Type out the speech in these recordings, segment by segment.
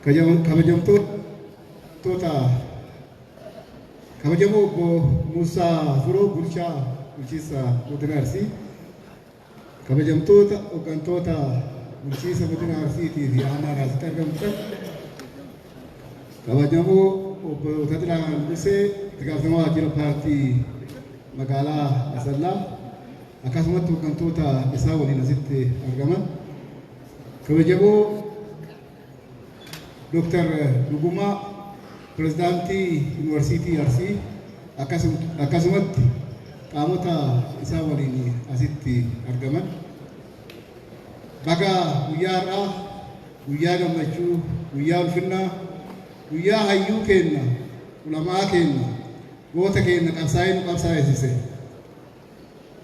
Kabajamtoota kabajamoo obbo Muusaa Furoo, bulchaa bulchiinsa godina Arsii, kabajamtoota hooggantoota bulchiinsa godina Arsiitii fi aanaa Raasitti argamtan, kabajamoo obbo Tadilaa Nugusee, itti gaafatamaa waajjira paartii magaalaa Asallaa, akkasumatti hooggantoota isaa waliin asitti argaman, kabajamoo Dr. Dhugumaa, Pirezidaantii Yuunivarsiitii Arsii, akkasumatti qaamota isaa waliin asitti argaman. Baga guyyaa har'aa, guyyaa gammachuu, guyyaa ulfinnaa, guyyaa hayyuu keenna, ulamaa keenna, goota keenna qabsaa'ee nu qabsaa'esise,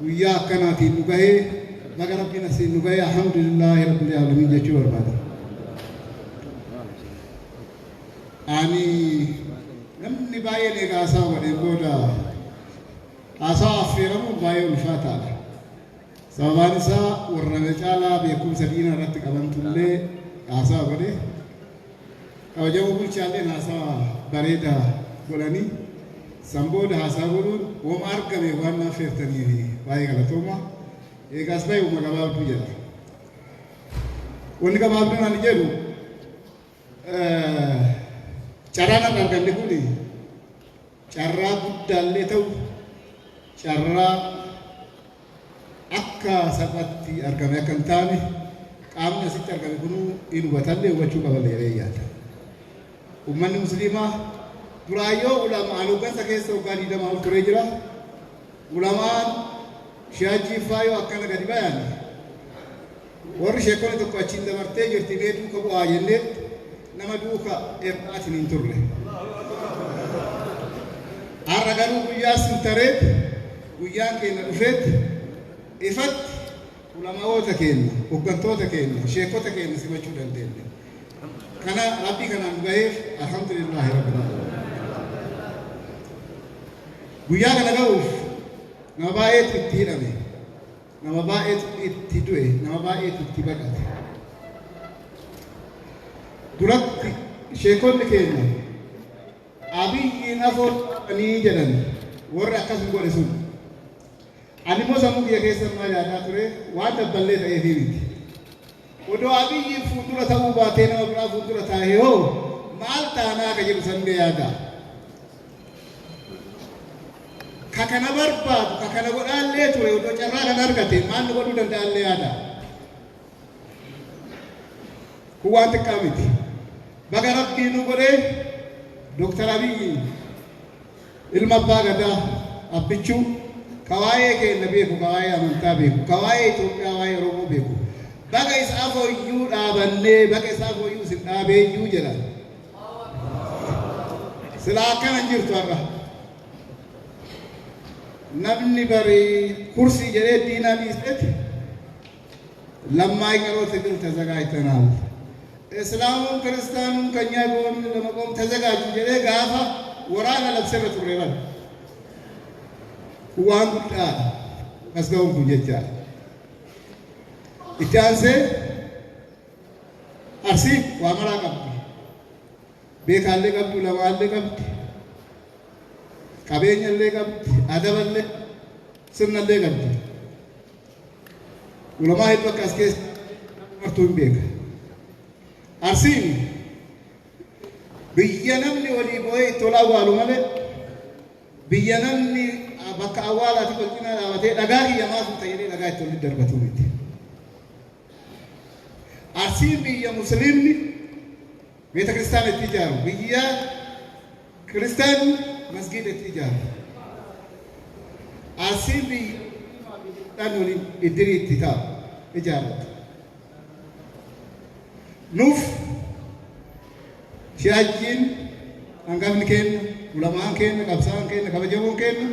guyyaa akkanaatiin nu gahee, baga Rabbiin asiin nu gahee, alhamdulillaahi rabbil aalamiin jechuu barbaada. Ani namni baay'een egaa haasawa godheen booda haasawa affeeramuun baay'ee ulfaataadha. Sababaan isaa warra na caalaa beekumsa diinaa irratti qabantullee haasawa godhe. Kabajamoo bulchaalleen haasawa bareedaa godhanii san booda haasaa godhuun woma argame waan na affeertaniif baay'ee galatooma. Eegaas baay'ee woma gabaabduu jedha. Wanni gabaabduun ani jedhu, carraan har'a arganne kun carraa guddaallee ta'u, carraa akka salphaatti argame akka hin taane qaamni asitti argame kunuu hin hubatallee hubachuu qaballee jedhee yaada. Uummanni musliimaa duraayyoo ulamaan hooggansa keessa waggaa 20 ol turee jira. Ulamaan shi'ajjii faayoo akkana gadi bayan, warri sheekonni tokko achiin dabartee jirti, mee duuka bu'aa jennee nama duuka ergaatiin hin turre. Har'a garuu guyyaa sun tareet, guyyaan keenya dhufeet, ifatti ulamaoota keenya, hooggantoota keenya, sheekota keenya simachuu dandeenye. Kana Rabbii kanaan nu gaheef alhamdulillaahi rabbil aalamiin. Guyyaa kana ga'uuf nama baay'eetu itti hidhame, nama baay'eetu itti du'e, nama baay'eetu itti baqate. Duratti sheekonni keenya Abiyyiin afoo qabanii jedhan, warri akkas hin godhe sun. Ani immoo sammuu kiyya keessa maal yaadaa ture? Waan dabballee ta'eefii miti. Odoo Abiyyiin fuuldura ta'uu baatee nama biraa fuuldura taa'ee hoo maal taanaa ka jedhu sanillee yaada. Ka kana barbaadu, ka kana godhaallee ture, odoo carraa kana argate maal nu godhuu danda'allee yaada. Kun waan xiqqaa miti. Baga Rabbii nu godhee Dooktar Abiyyi ilma abbaa gadaa Abbichuu, ka waa'ee keenya beeku, ka waa'ee amantaa beeku, ka waa'ee Itoophiyaa, waa'ee Oromoo beeku. Baga isaa fooyyuu dhaabannee, baga isaa fooyyuu isin dhaabeeyyuu jedha. Silaa akkana hin jirtu har'a. Namni bari kursii jedhee diinaa dhiiseeti ለማይቀረው ትግል ተዘጋጅተናል። እስላሙም ክርስቲያኑም ከኛ ጎን ለመቆም ተዘጋጁ jedhee gaafa waraana labseerra turre bara. Kun waan guddaadha. As ga'uun kun jechaadha. Itti aansee Arsii waa maraa qabdi. Beekaallee qabdi, ulamaallee qabdi, qabeenyallee qabdi, adaballee, sirnallee qabdi. Ulamaa hedduu akka as keessa martuu hin beeka. Arsiin biyya namni walii bo'ee itti ol awwaalu malee biyya namni bakka awwaalaati wal cinaa dhaabatee dhagaa kiyya maaf hin ta'e jedhee dhagaa itti walitti darbatu miti. Arsiin biyya musliimni beeta kiristaana itti ijaaru, biyya kiristaanni masgiida itti ijaaru. Arsiin biyya dhaan waliin iddirii itti taa'u ijaarratu. Nuuf shi'ajjiin hangafni keenya, ulamaan keenya, qabsaa'aan keenya, kabajamoon keenya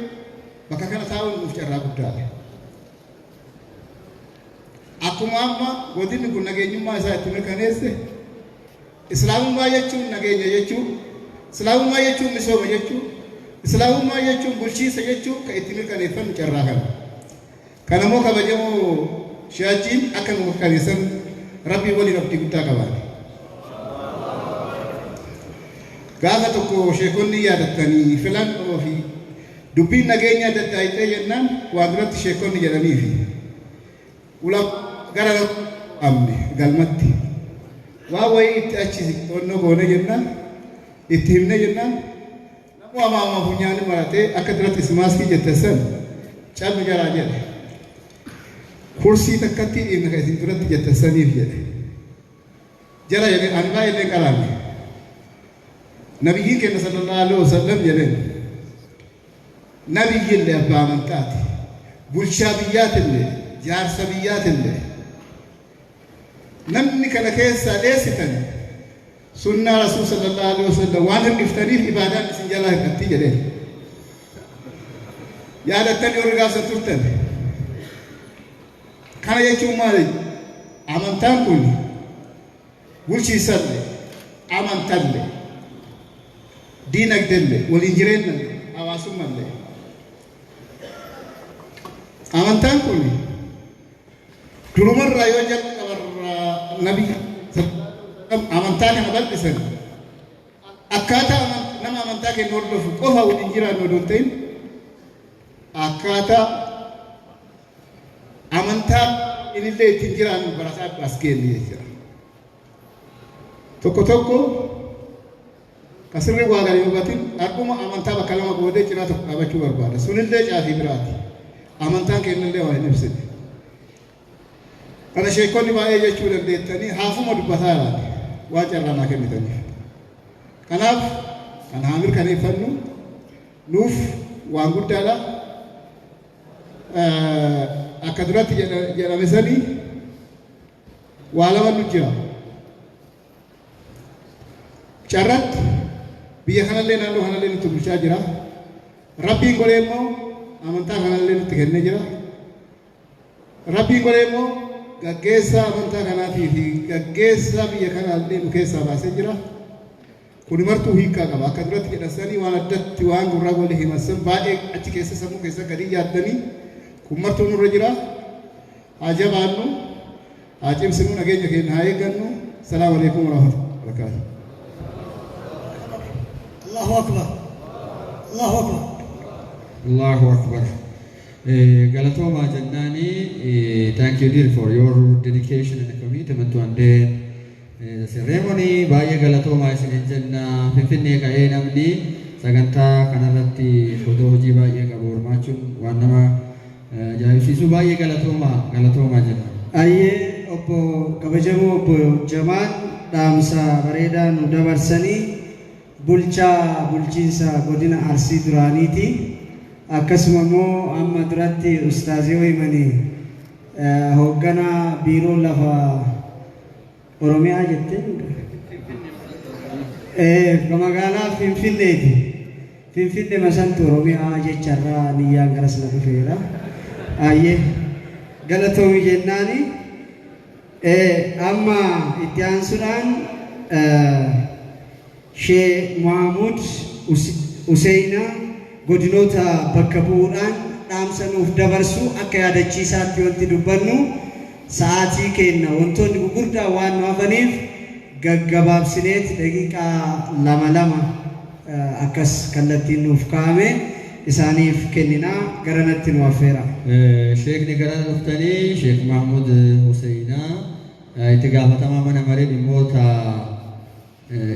bakka kana taa'uun nuuf carraa guddaadha. Akkuma amma godinni kun nageenyummaa isaa itti mirkaneesse, Islaamummaa jechuun nageenya jechuu, Islaamummaa jechuun misooma jechuu, Islaamummaa jechuun bulchiinsa jechuu kan itti mirkaneeffannu carraa kana. Kana immoo kabajamoo shi'ajjiin akka nu mirkaneessan Rabbii waliin abdii guddaa qabaane. Gaafa tokko sheekonni yaadattanii filannoo fi dubbiin nageenya adda addaa hiixee jennaan waan duratti sheekonni jedhaniifi ula gara amne galmatti waan wayii itti achi onnoo goone jennaan itti himne jennaan namuu amaama funyaani maratee akka duratti ismaaskii jette san callu jaraa jedhe. Kursii takkatti dhiibna kan isin duratti jette saniif jedhe. Jara jedhe ani baay'ee illee qaraanne. Nabiyyiin keenya sallallahu alaihi wasallam jedheen nabiyyillee abbaa amantaati. Bulchaa biyyaatillee jaarsa biyyaatillee namni kana keessaa dheessitan sunnaa rasuul sallallahu alaihi wasallam waan hir'iftaniif ibaadaan isin jalaa hir'atti jedheen. Yaadattanii warri gaafsa turtan. Kana jechuun maali? Amantaan kun bulchiisallee, amantallee, diinagdellee, waliin jireenyallee, hawaasummallee. Amantaan kun durumarraa yoo jalqabarraa nabi amantaa kana bal'isan akkaataa nama amantaa keenya hordofu qofa waliin jiraannu odoo hin ta'in akkaataa amantaa inillee ittiin jiraannu barataa as geenne jechuudha. Tokko tokko kasirri waa gadi hubatin akkuma amantaa bakka lama qoodee cinaa tokko dhaabachuu barbaada. Sunillee caafii biraati. Amantaan kennallee waa hin ibsine. Kana sheekonni baay'ee jechuu dandeettanii haafuma dubbataa jiraate waan carraa naa kennitaniif. Kanaaf kan haa mirkaneeffannu nuuf waan guddaadha. Akka duratti jedhame sanii waa lama nu jira. Carratti biyya kanallee naannoo kanallee nutti bulchaa jira. Rabbiin godhee immoo amantaa kanallee nutti kennee jira. Rabbiin godhee immoo gaggeessaa amantaa kanaatii fi gaggeessaa biyya kanaallee nu keessaa baasee jira. Kuni martuu hiikkaa qaba. Akka duratti jedhan sanii waan addatti waan gurraa walii himan san baay'ee achi keessa sammuu keessa gadi yaaddanii kun martuu nurra jira. Haa jabaannu, haa cimsinu, nageenya keenya haa eeggannu. Salaamu alaikum warahmatullahi wabarakatuh. Allahu Akbar. Allahu Akbar. Allahu Akbar. Galatoomaa jennaani, thank you dear for your dedication and commitment to attend the ceremony. Baay'ee galatoomaa isinin jenna. Finfinnee ka'ee namni sagantaa kanarratti odoo hojii baay'ee qabu hirmaachuun waan nama ajaa'ibsiisu. Baay'ee galatoomaa, galatoomaa jenna. Ayyee, obbo kabajamoo obbo Jamaal dhaamsa bareedaa nu dabarsanii, bulchaa bulchiinsa godina Arsii duraaniiti. Akkasuma immoo amma duratti ustaazii himanii hoogganaa biiroo lafa Oromiyaa jettee magaalaa Finfinneeti. Finfinne masantu Oromiyaa jecharraa niyyaan garas na dhufeera. Ayyee, galatoomi jennaani. Amma itti aansuudhaan Shee Mohaamud Useenaa godinoota bakka bu'uudhaan dhaamsa nuuf dabarsu. Akka yaadachiisaatti wanti dubbannu, sa'aatii keenna wantoonni gugurdaa waan nu hafaniif gaggabaabsineet daqiiqaa lama lama akkas kallattiin nuuf kaa'ame isaaniif kenninaa garanatti nu affeera. Sheekni gara dhuftanii Sheek Mahmud Huseenaa, itti gaafatamaa mana maree dhimmoota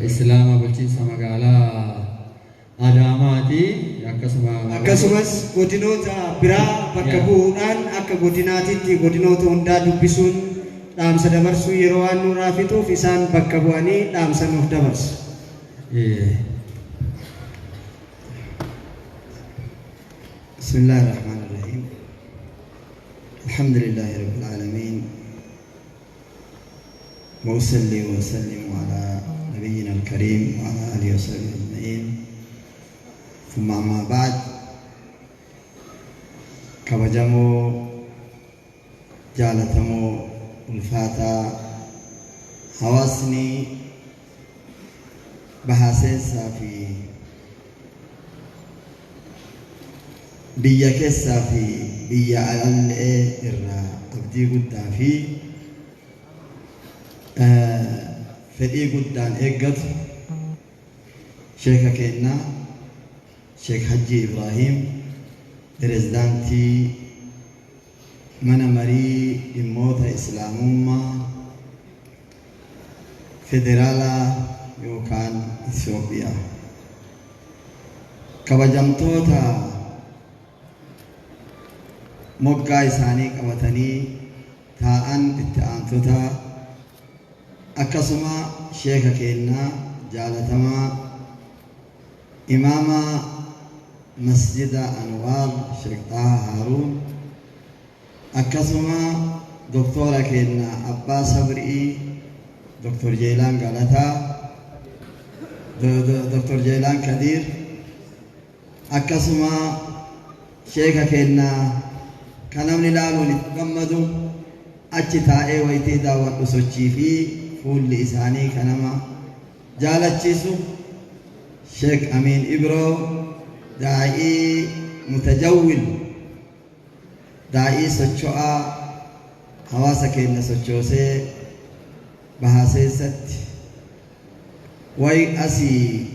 Islaamaa bulchiinsa magaalaa Adaamaati. Akkasuma Akkasumas godinoota biraa bakka bu'uudhaan akka godinaatitti godinoota hundaa dubbisuun dhaamsa dabarsuu yeroo waan nurraa fixuuf isaan bakka bu'anii dhaamsa nuuf dabarsu. بسم الله الرحمن الرحيم، الحمد لله رب العالمين، وأصلي وأسلم على نبينا الكريم وعلى آله وصحبه أجمعين، ثم أما بعد، kabajamoo, jaalatamoo, ulfaataa hawaasni bahaseensaa fi biyya keessaa fi biyya alallee irraa abdii guddaa fi fedhii guddaan eeggatu. Sheeka keenna Sheek Hajji Ibraahim, Pirezidaantii Mana Marii Dhimmoota Islaamummaa Federaalaa yookaan Itoophiyaa. Kabajamtoota moggaa isaanii qabatanii taa'an itti aantota, akkasuma sheeka keenna jaalatamaa imaama Masjida Anwaar Sheek Xaahaa Haaruun, akkasuma doktoora keenna Abbaa Sabri'ii Doktor Jeelaan Galataa, Doktor Jeelaan Kadiir, akkasuma sheeka keenna ka namni laaluun itti gammadu achi taa'ee waytii daawwadhu sochii fi fuulli isaanii ka nama jaalachiisu Sheek Amiin Ibroo, daa'ii mutajawwil, daa'ii socho'aa hawaasa keenna sochoosee bahaa seessatti way asii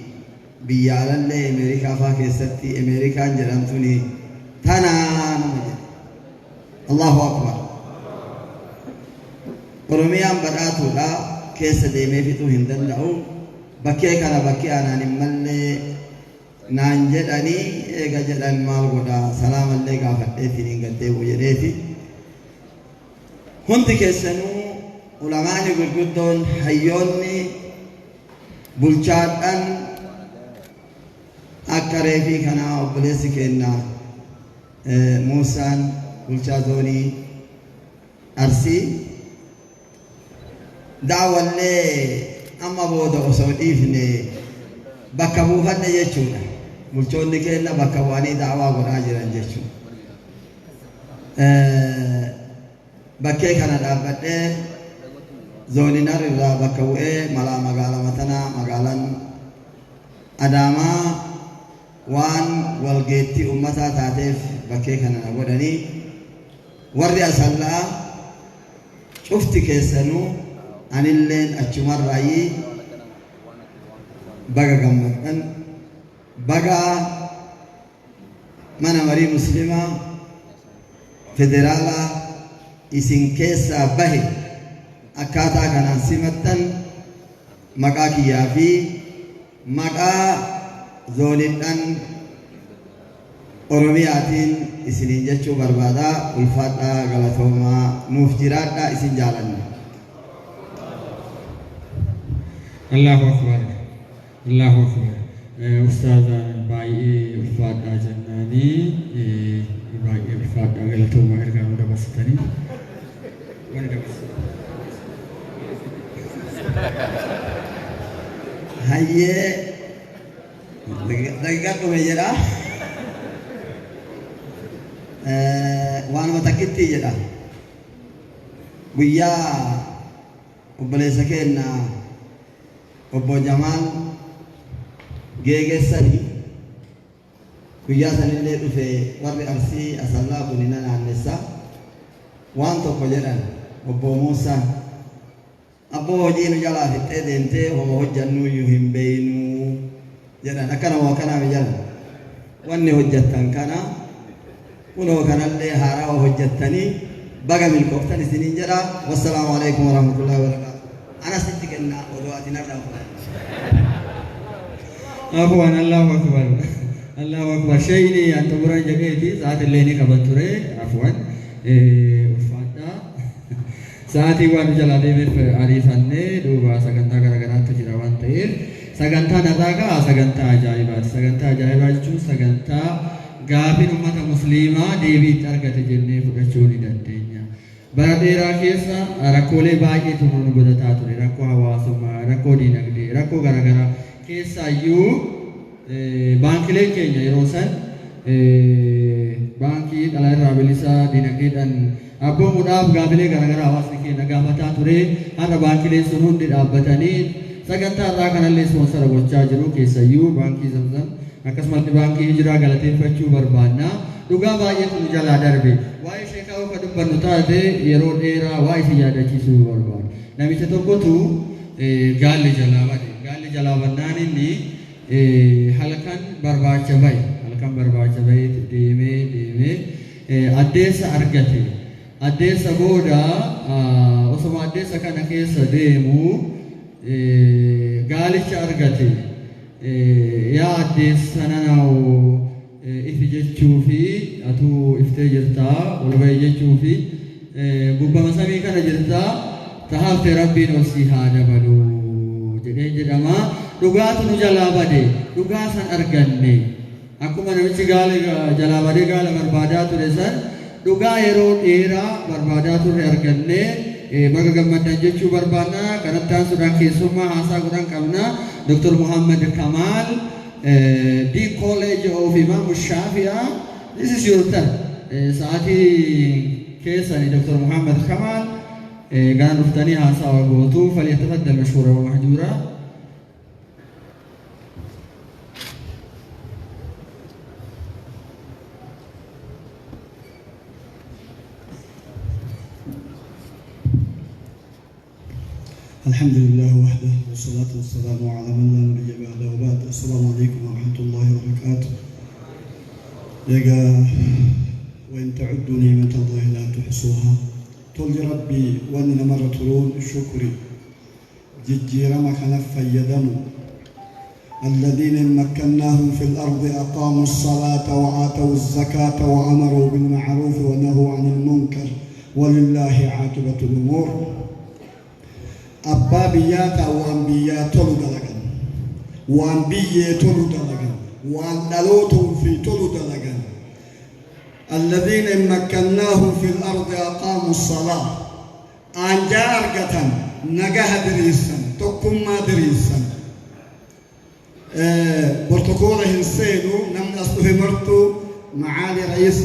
biyya alallee Ameerikaa faa keessatti Ameerikaan jedhan tuni tanaa nama jedhe. Allahu Akbar. Oromiyaan badhaatuudha, keessa deemee fixuu hin danda'u. Bakkee kana bakkee anaan hin mallee naan jedhanii, eega jedhan maal godha, salaamallee gaafadheetiin hin gaddeebi'u jedheeti. Hundi keessanuu ulamaani gurguddoon, hayyoonni bulchaadhan akka reefii kanaa obboleessi keenna Muusaan bulchaa zoonii Arsii daawwallee amma booda osoo dhiifne bakka buufanne jechuudha. Bulchoonni keenna bakka bu'anii da'waa godhaa jiran jechuudha. Bakkee kana dhaabbadhee zooninar irraa bakka bu'ee malaa magaalama tanaa, magaalaan Adaamaa waan walgeettii ummataa taateef bakkee kana na godhanii, warri Asallaa cufti keessanuu anilleen achumarraayyii baga gammaddan, baga Mana Marii Muslimaa Federaalaa isin keessaa bahe akkaataa kanaan simattan maqaa kiyyaa fi maqaa zoonidhan Oromiyaatiin isiniin jechuu barbaada. Ulfaadhaa, galatoomaa, nuuf jiraadhaa, isin jaalanna. Allahu Akbar. Allahu Akbar. Ustaaza, baay'ee ulfaadhaa jennaanii, baay'ee ulfaadhaa, galatoomaa ergaa nu dabarsitanii. Wani dabarsitan. Hayyee, daqiiqaan dhume jedha. Waanuma takkittii jedha. Guyyaa obboleessa keenna obbo Jamaal geegessani, guyyaa sanillee dhufe, warri Arsii Asallaa kuni na naannessa waan tokko jedhan. Obbo Muusaan, "Abboo, hojii nu jalaa fixxee deemtee, homa hojjannuuyyuu hin beeynuu," jedhan. Akkana moo akkanaami jedhan? Wanni hojjattan kana kunoo kanallee haarawa hojjattanii baga milkooftan isiniin jedha. Wassalaamu alaikum warahmatullahi wabarakaatu. Anas sitti kenna odoo ati narraa fudhatte. Afwan, Allahu Akbar. Allahu Akbar. Shayni an xumuran jedheeti sa'aatillee ni qaban ture. Afwan. Ulfaadhaa. Sa'aatii waan nu jalaa deemeef ariifannee, duuba sagantaa garaagaraatu jira waan ta'eef, sagantaan har'aa gaa sagantaa ajaa'ibaati. Sagantaa ajaa'ibaa jechuun sagantaa gaafiin uummata musliimaa deebii itti argate jennee fudhachuu ni dandeenya. Bara dheeraa keessa rakkoolee baay'eetu nu mudataa ture. Rakkoo hawaasummaa, rakkoo diinagdee, rakkoo garaagaraa keessaayyuu baankileen keenya yeroo san baankii dhala irraa bilisa diinagdeedhaan abboomuudhaaf gaafilee garaagaraa hawaasni keenya gaafataa ture. Har'a baankileen sun hundi dhaabbatanii sagantaa irraa kanallee ispoonsara gochaa jiru. Keessayyuu baankii Zamzam akkasumas baankii Hijiraa galateeffachuu barbaanna. Dhugaa baay'eetu nu jalaa darbe. Waa'ee sheekaa ka dubbannu taate yeroo dheeraa waa isin yaadachiisuu barbaadu. Namicha tokkotu gaalli jalaa bade. Gaalli jalaa bannaan inni Halkan barbaacha bahe, halkan barbaacha bahe, deemee deemee addeessa argate. Addeessa booda osoma addeessa kana keessa deemu gaalicha argate. Yaa addeessa nanaa'u, ifi jechuu fi atuu iftee jirtaa, ol bahe jechuu fi gubbama samii kana jirtaa, tahaafte Rabbiin ol sii haa dabalu jedhee jedhama. Dhugaatu nu jalaa bade, dhugaa san arganne. Akkuma namichi gaala jalaa badee gaala barbaadaa ture san, dhugaa yeroo dheeraa barbaadaa turre arganne, baga gammaddan jechuu barbaanna. Kanatti aansuudhaan keessummaa haasaa godhan qabna. Dr. Muhammad Kamal, Dean College of Imam Shafi'a. This is your turn. Sa'aatii keessani, Dr. Muhammad Kamal, gara dhuftanii haasawa gootu. فليتفضل مشكورا ومأجورا. الحمد لله وحده، والصلاة والسلام على من لا نبي بعده، وبعد، السلام عليكم ورحمة الله وبركاته. Egaa وإن تعدوا نعمة الله لا تحصوها. Tolli Rabbii wanni namarra turuun shukri, jijjiirama kana fayyadamu. الذين إن مكناهم في الأرض أقاموا الصلاة وآتوا الزكاة وأمروا بالمعروف ونهوا عن المنكر ولله عاقبة الأمور. Abbaa biyyaa ta'a, waan biyyaa tolu dalagan, waan biyyee tolu dalagan, waan dhalootuu fi tolu dalagan. الذين إن مكناهم في الأرض أقاموا الصلاة. Aanjaa argatan nagaha diriirsan, tokkummaa diriirsan. Protokoola hin seenu, namni as dhufe martuu, معالي رئيس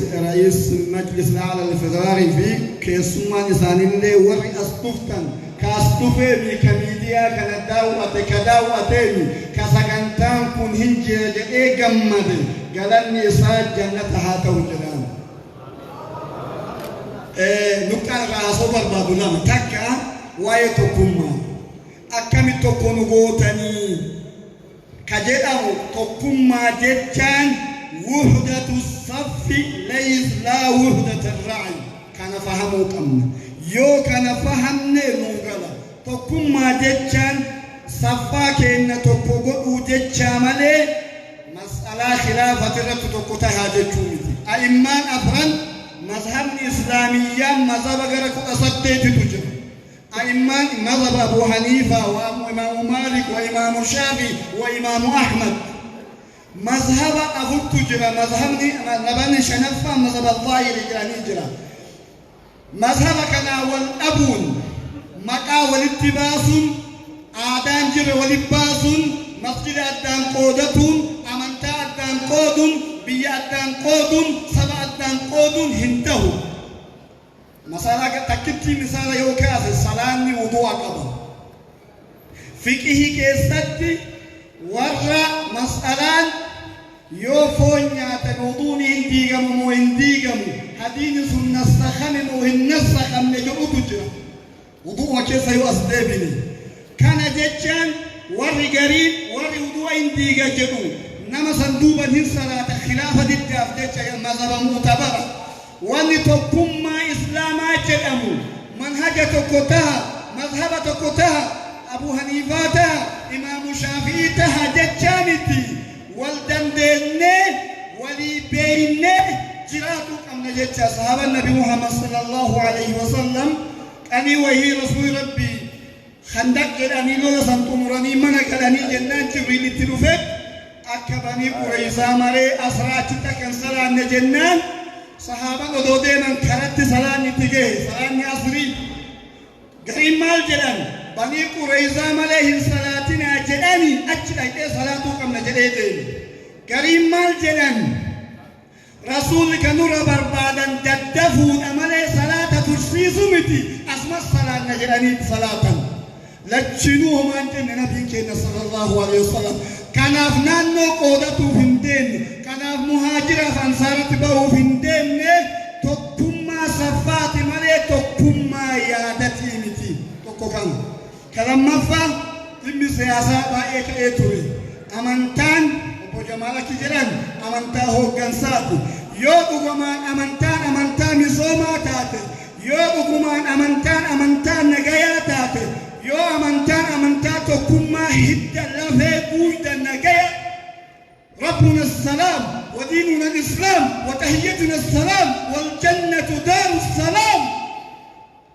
المجلس الأعلى الفدرالي fi keessummaan isaanillee, warri as dhuftan, ka as dhufeemi, ka miidiyaa kana daawwate, ka daawwateemi, ka sagantaan kun hin jira jedhee gammade, galanni isaa jannata haa ta'u jedhaan. Nuqxaan irraa haasoo barbaadu lama. Takka waa'ee tokkummaa. Akkami tokko nu gootanii ka jedhamu, tokkummaa jechaan وحدة الصف ليس لا وحدة الرأي. Kana fahamuu qabna. Yoo kana fahamne nuu gala. Tokkummaa jechaan saffaa keenna tokko godhuu jechaa malee mas'alaa khilaafati irratti tokko tahaa jechuu miti. A'immaan afran, mazhabni islaamiyyaan mazhaba gara 18tu jira. A'immaan mazhaba Abu Haniifa wa Imaamu Maalik wa Imaamu Shaafi wa Imaamu Ahmad. Mazhaba afurtu jira. Mazhabni labanni shanaffaan mazhaba Zaahiri jedhanii jira. Mazhaba kanaa wal dhabuun, maqaa walitti baasuun, aadaan jirre walitti baasuun, masjida addaan qoodatuun, amantaa addaan qooduun, biyya addaan qooduun, saba addaan qooduun hin ta'u. Masalaa takkitti misaala yoo kaase, salaanni wudu'a qaba. Fiqihii keessatti warra mas'alaan yoo foon nyaatan wuduun hin diigamu moo hin diigamu, hadiini sun nassakame moo hin nassakamne jedhutu jira. Wudu'a keessa yoo as deebine, kana jechaan warri gariin warri wudu'a hin diiga jedhu nama san duuban hin salaata, khilaafa diddaaf jecha, mazhaba mu'tabara. Wanni tokkummaa islaamaa jedhamu manhaja tokko taha, mazhaba tokko taha, Abu Haniifaa taha, Imaamu Shaafi'ii taha jechaa miti. Wal dandeennee walii beeynee jiraatuu qabna jecha. Sahaaban Nabi Muhammad صلى الله عليه وسلم qanii wahii Rasuuli Rabbii Khandaq jedhanii lola san xumuranii mana galanii jennaan, Jibriil itti dhufe, akka Banii Qureyzaa maree asraa achitti akka hin salaanne jennaan, sahaaban odoo deeman karatti salaanni itti gahe, salaanni asrii. Gariin maal jedhan? Banii Qureyzaa malee hin salaatinaa jedhani, achi dhaqxee salaatuu qabna jedhee deeme. Gariin maal jedhan? Rasuulli kan nurra barbaadan daddafuudha malee salaata tursiisu miti, asumas salaanna jedhanii salaatan. Lachinuu homaan jenne nabiin keenya صلى الله عليه وسلم. Kanaaf naannoo qoodatuuf hin deemne, kanaaf muhaajiraaf ansaaratti bahuuf hin deemne. Tokkummaa saffaati malee tokkummaa yaadatii miti. Tokko kana. Ka lammaffaa, dhimmi siyaasaa baay'ee ka'ee ture. Amantaan obbo Jamaal akki jedhan amantaa hooggansaati. Yoo dhugumaan amantaan amantaa misoomaa taate, yoo dhugumaan amantaan amantaa nagayaa taate, yoo amantaan amantaa tokkummaa hidda lafee guuyda nagaya ربنا السلام وديننا الإسلام وتحيتنا السلام والجنة دار السلام.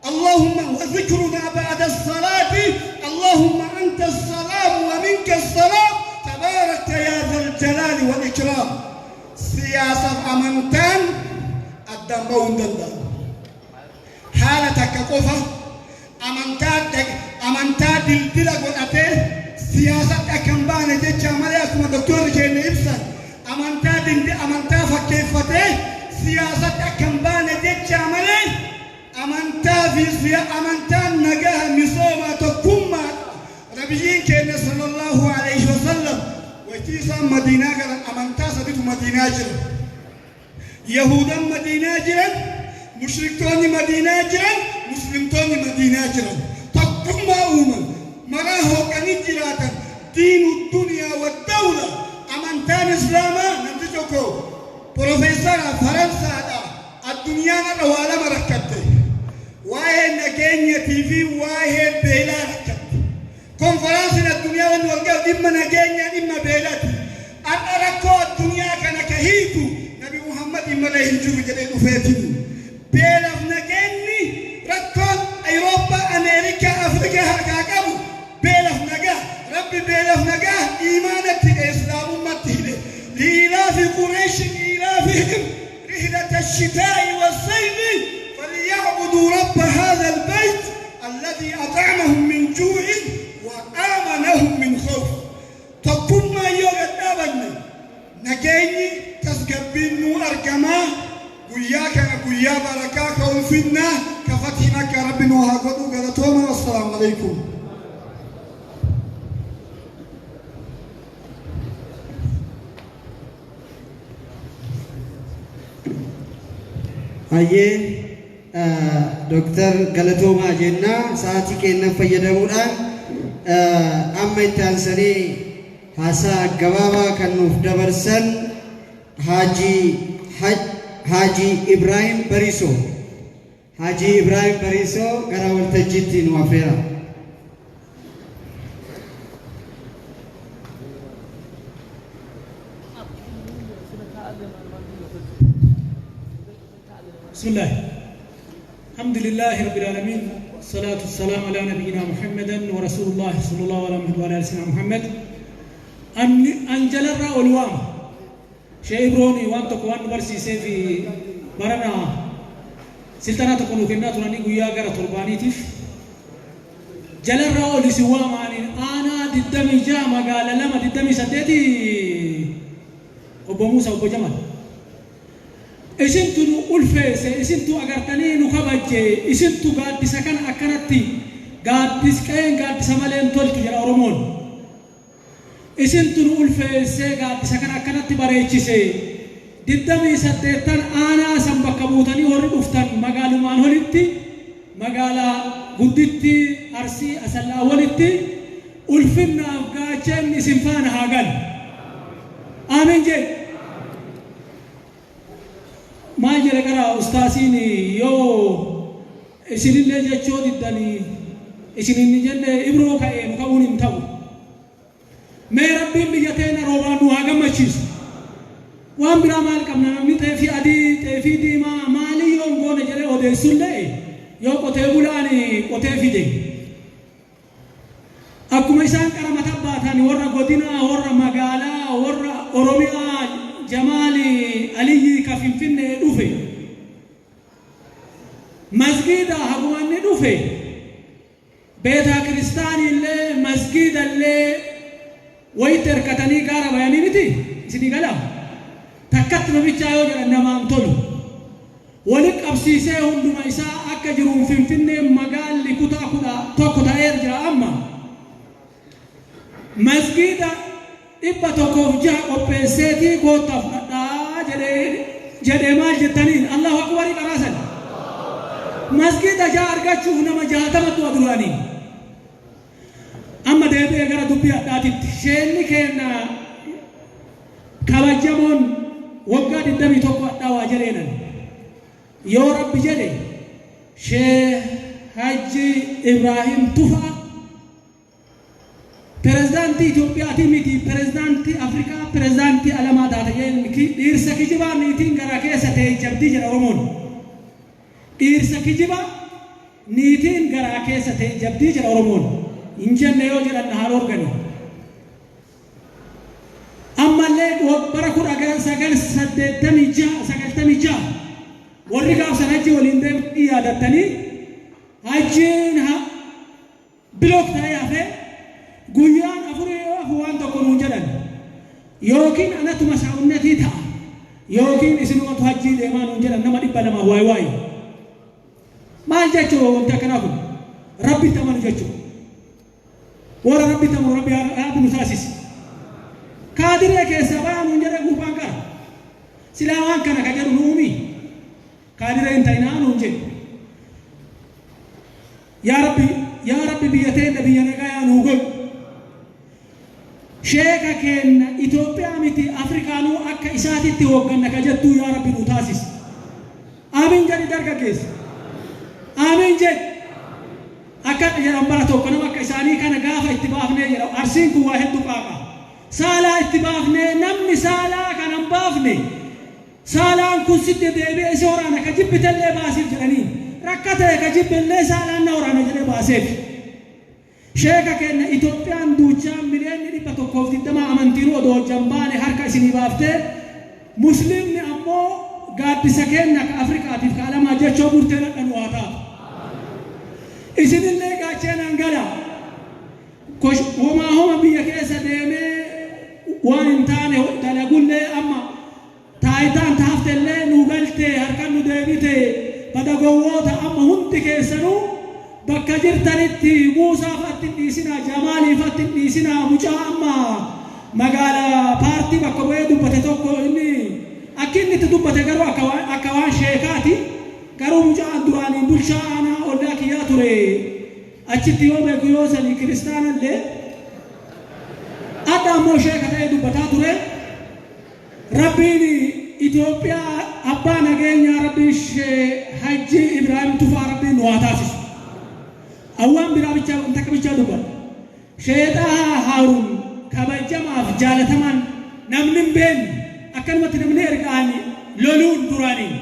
اللهم وذكرنا بعد الصلاة اللهم أنت السلام ومنك السلام تبارك يا ذا الجلال والإكرام. سياسة أمنتان addaan bahuu hin danda'amu. Haala takka qofa amantaa dildila godhatee siyaasatti akka hin baane jecha malee, akkuma doktorri keenya ibsan, amantaa dindi amantaa fakkeeffatee siyaasatti akka hin baane jecha malee, amantaa fi amantaan nagaa, misooma, tokkummaa. Nabiyyiin keenya sallallahu alayhi wasallam waytii isaan Madiinaa galan amantaa saditu Madiinaa jira. Yahudan Madiinaa jiran, mushriktoonni Madiinaa jiran, muslimtoonni Madiinaa jiran. Tokkummaa uuman, maraa hooqanii jiraatan. Diinu duniyaa wa dawla amantaan Islaamaa. Namti tokko profeesara Faransaadha. Addunyaan har'a waa lama rakkatte: waa'ee nageenyatii fi waa'ee beelaa rakkatte. Konferaansiin addunyaa wanni wal gahu dhimma nageenyaa, dhimma beelaati. Har'a rakkoo addunyaa kana ka hiiku Nabi Muhammad malee hin jiru jedhee dhufeetiin. Beelaaf nageenyi rakkoon Awurooppaa, Ameerikaa, Afrikaa harkaa qabu beelaaf nagaa. Rabbi beelaaf nagaa iimaanatti hidhe, Islaamummaatti hidhe. لإيلاف قريش إيلافهم رحلة الشتاء والصيف فليعبدوا رب هذا البيت الذي أطعمهم من جوع وآمنهم من خوف. Tokkummaa yoo gadhaabanne nageenyi, tasgabbiin nuu argamaa. Guyyaa kana guyyaa barakaa ka ulfinnaa ka fatiin akka Rabbi nuu haa godhu. Galatooma. Wassalaamu alaikum. Hayyee Dooktar, galatoomaa jennaa. Sa'aatii kennan fayyadamuudhaan amma itti aansanii haasaa gabaabaa kan nuuf dabarsan Haajii Ibraahim Bariisoo. Haajii Ibraahim Bariisoo gara waltajjiitti nu affeera. بسم الله، الحمد لله رب العالمين، والصلاة والسلام على نبينا محمد ورسول الله صلى الله عليه وعلى آله سيدنا محمد. أنجل الوام شيء إبروني وان تكو وان برسيسي في برنا سلطنة تكونو كنا تراني قويا غرا تربانيتif jalarraa ol isin waamaaniin aanaa 26 magaala 2 28 obbo Muusaa, obbo Jamal, isintu nu ulfeesse, isintu agartanii nu kabajje, isintu gaaddisa kana akkanatti gaaddis qe'een gaaddisa malee hin toltu jedha Oromoon. Isintu nu ulfeesse, gaaddisa kana akkanatti bareechise. 28 aanaa san bakka buutanii warri dhuftan magaalumaan olitti, magaalaa gudditti Arsii Asallaa walitti ulfinnaaf gaachenni isin faana haa galu. Aamin jee. Maal jedhe qara ustaasiin? Yoo isinillee jechoo diddanii isin inni jenne Ibroo ka'ee nu ka'uun hin ta'u. Mee Rabbiin biyya teena roobaan nu haa gammachiisu. Waan biraa maal qabna? Namni xeefii adii, xeefii diimaa maalii yoo hin goone jedhee odeessullee, yoo qotee bulaan qotee fide. Akkuma isaan qara mataa baatan warra godinaa, warra magaalaa, warra Oromiyaa, Jamaali Aliyyi ka Finfinnee dhufe. Masgiida haguma inni dhufe beetaa kiristaanii masgiida illee wayitti hirkatanii gaara bayanii miti isinii gala. Takkatti namichaa yoo jedhan namaan tolu. Walitti qabsiisee hunduma isaa akka jiruun Finfinneen magaalli kutaa 11 ta'ee jira amma. Masgiida 106 qopheesseetii koottaa fudhadhaa jedhee maal jettaniin? Allahu akbarii qaraasan. Masgiida 6 argachuuf nama 60tu duraanii. Amma Deebi'ee gara dubbii hadhaatitti sheenni keenna kabajamoon waggaa 21 hadhaa waa jedheenan yoo Rabbi jedhe, Shee Hajji Ibraahim Tufaa pirezidaantii Itoophiyaatii miti, pirezidaantii Afrikaa, pirezidaantii alamaa taate jeen. Dhiirsa kijibaa niitiin garaa keessa ta'e jabdii jedha Oromoon. Dhiirsa kijibaa niitiin garaa keessa ta'e jabdii jedha Oromoon. Hin jenne yoo jedhan na haa dhorgani. Ammallee bara 1986, 96 warri gaafsan Hajji waliin deemanii yaadattanii, Hajjiin block ta'ee hafee guyyaan afurii yoo hafu waan tokko nuun jedhan, yookiin anatuma saa'unnatii ta'a yookiin isinumatu hajjii deemaa nuun jedhan. Nama 200 waay waay. Maal jechuu? Wanti akkanaa kun Rabbitti amanu jechuu. Warra Rabbitti amanu Rabbi nu taasise. Kaadiree keessaa bayaa nuun jedhe gurbaan qara. Silaa waan kana ka jedhu nu uumii kaadiree hin ta'inaa nuun jedhe. Yaa Rabbi, yaa Rabbi, biyya teenna biyya nagayaa nuu godhu. Sheeka keenna Itoophiyaa miti Afrikaanuu akka isaatitti hoogganna ka jettuu yaa Rabbi nu taasise. Amiin jedhi dargaggeessa. Amiin jedhi. Akka jedhan bara tokko nama akka isaanii kana gaafa itti baafnee jedha. Arsiin kun waa hedduu qaaqa. Saalaa itti baafnee, namni saalaa kana hin baafne, saalaan kun sitti deebi'ee si waraana, ka jibbitellee baasiif jedhanii. Rakkate ka jibbellee saalaan na waraana jedhee baaseef. Sheeka keenya Itoophiyaan duuchaa miliyoonni 120 amantiinuu odoo hojjan baane harka isinii baaftee, Musliimni ammoo gaaddisa keenya ka Afrikaatiif ka alamaa jechoo murtee dhadhanu haa taatu. Isinillee gaacheenaan gala. Homaa homa biyya keessa deemee waan hin taane dalagullee, amma taayitaan taaftellee nu galte, harkan nu deebite. Bada gowwoota, amma hundi keessanuu bakka jirtanitti Muusaa fa'atti hin dhiisinaa, Jamaalii fa'atti hin dhiisinaa. Mucaa amma magaala paartii bakka bu'ee dubbate tokko, inni akki inni itti dubbate garuu akka waan sheekaati. Garuu mucaa duraanii bulchaa aanaa ollaa kiyyaa ture, achitti yoo beeku yoo sani kiristaanallee, adda ammoo sheeka ta'ee dubbataa ture. Rabbiin Itoophiyaa abbaa nageenyaa, Rabbiin Shee Hajji Ibraahim Tufaa Rabbiin nu haa taasisu. Awwaan biraa bichaa takka bichaa dubbadha. Sheexaa Haaruun kabajamaaf jaalatamaan namni hin beekne akkanumatti namni ergaan loluun duraaniin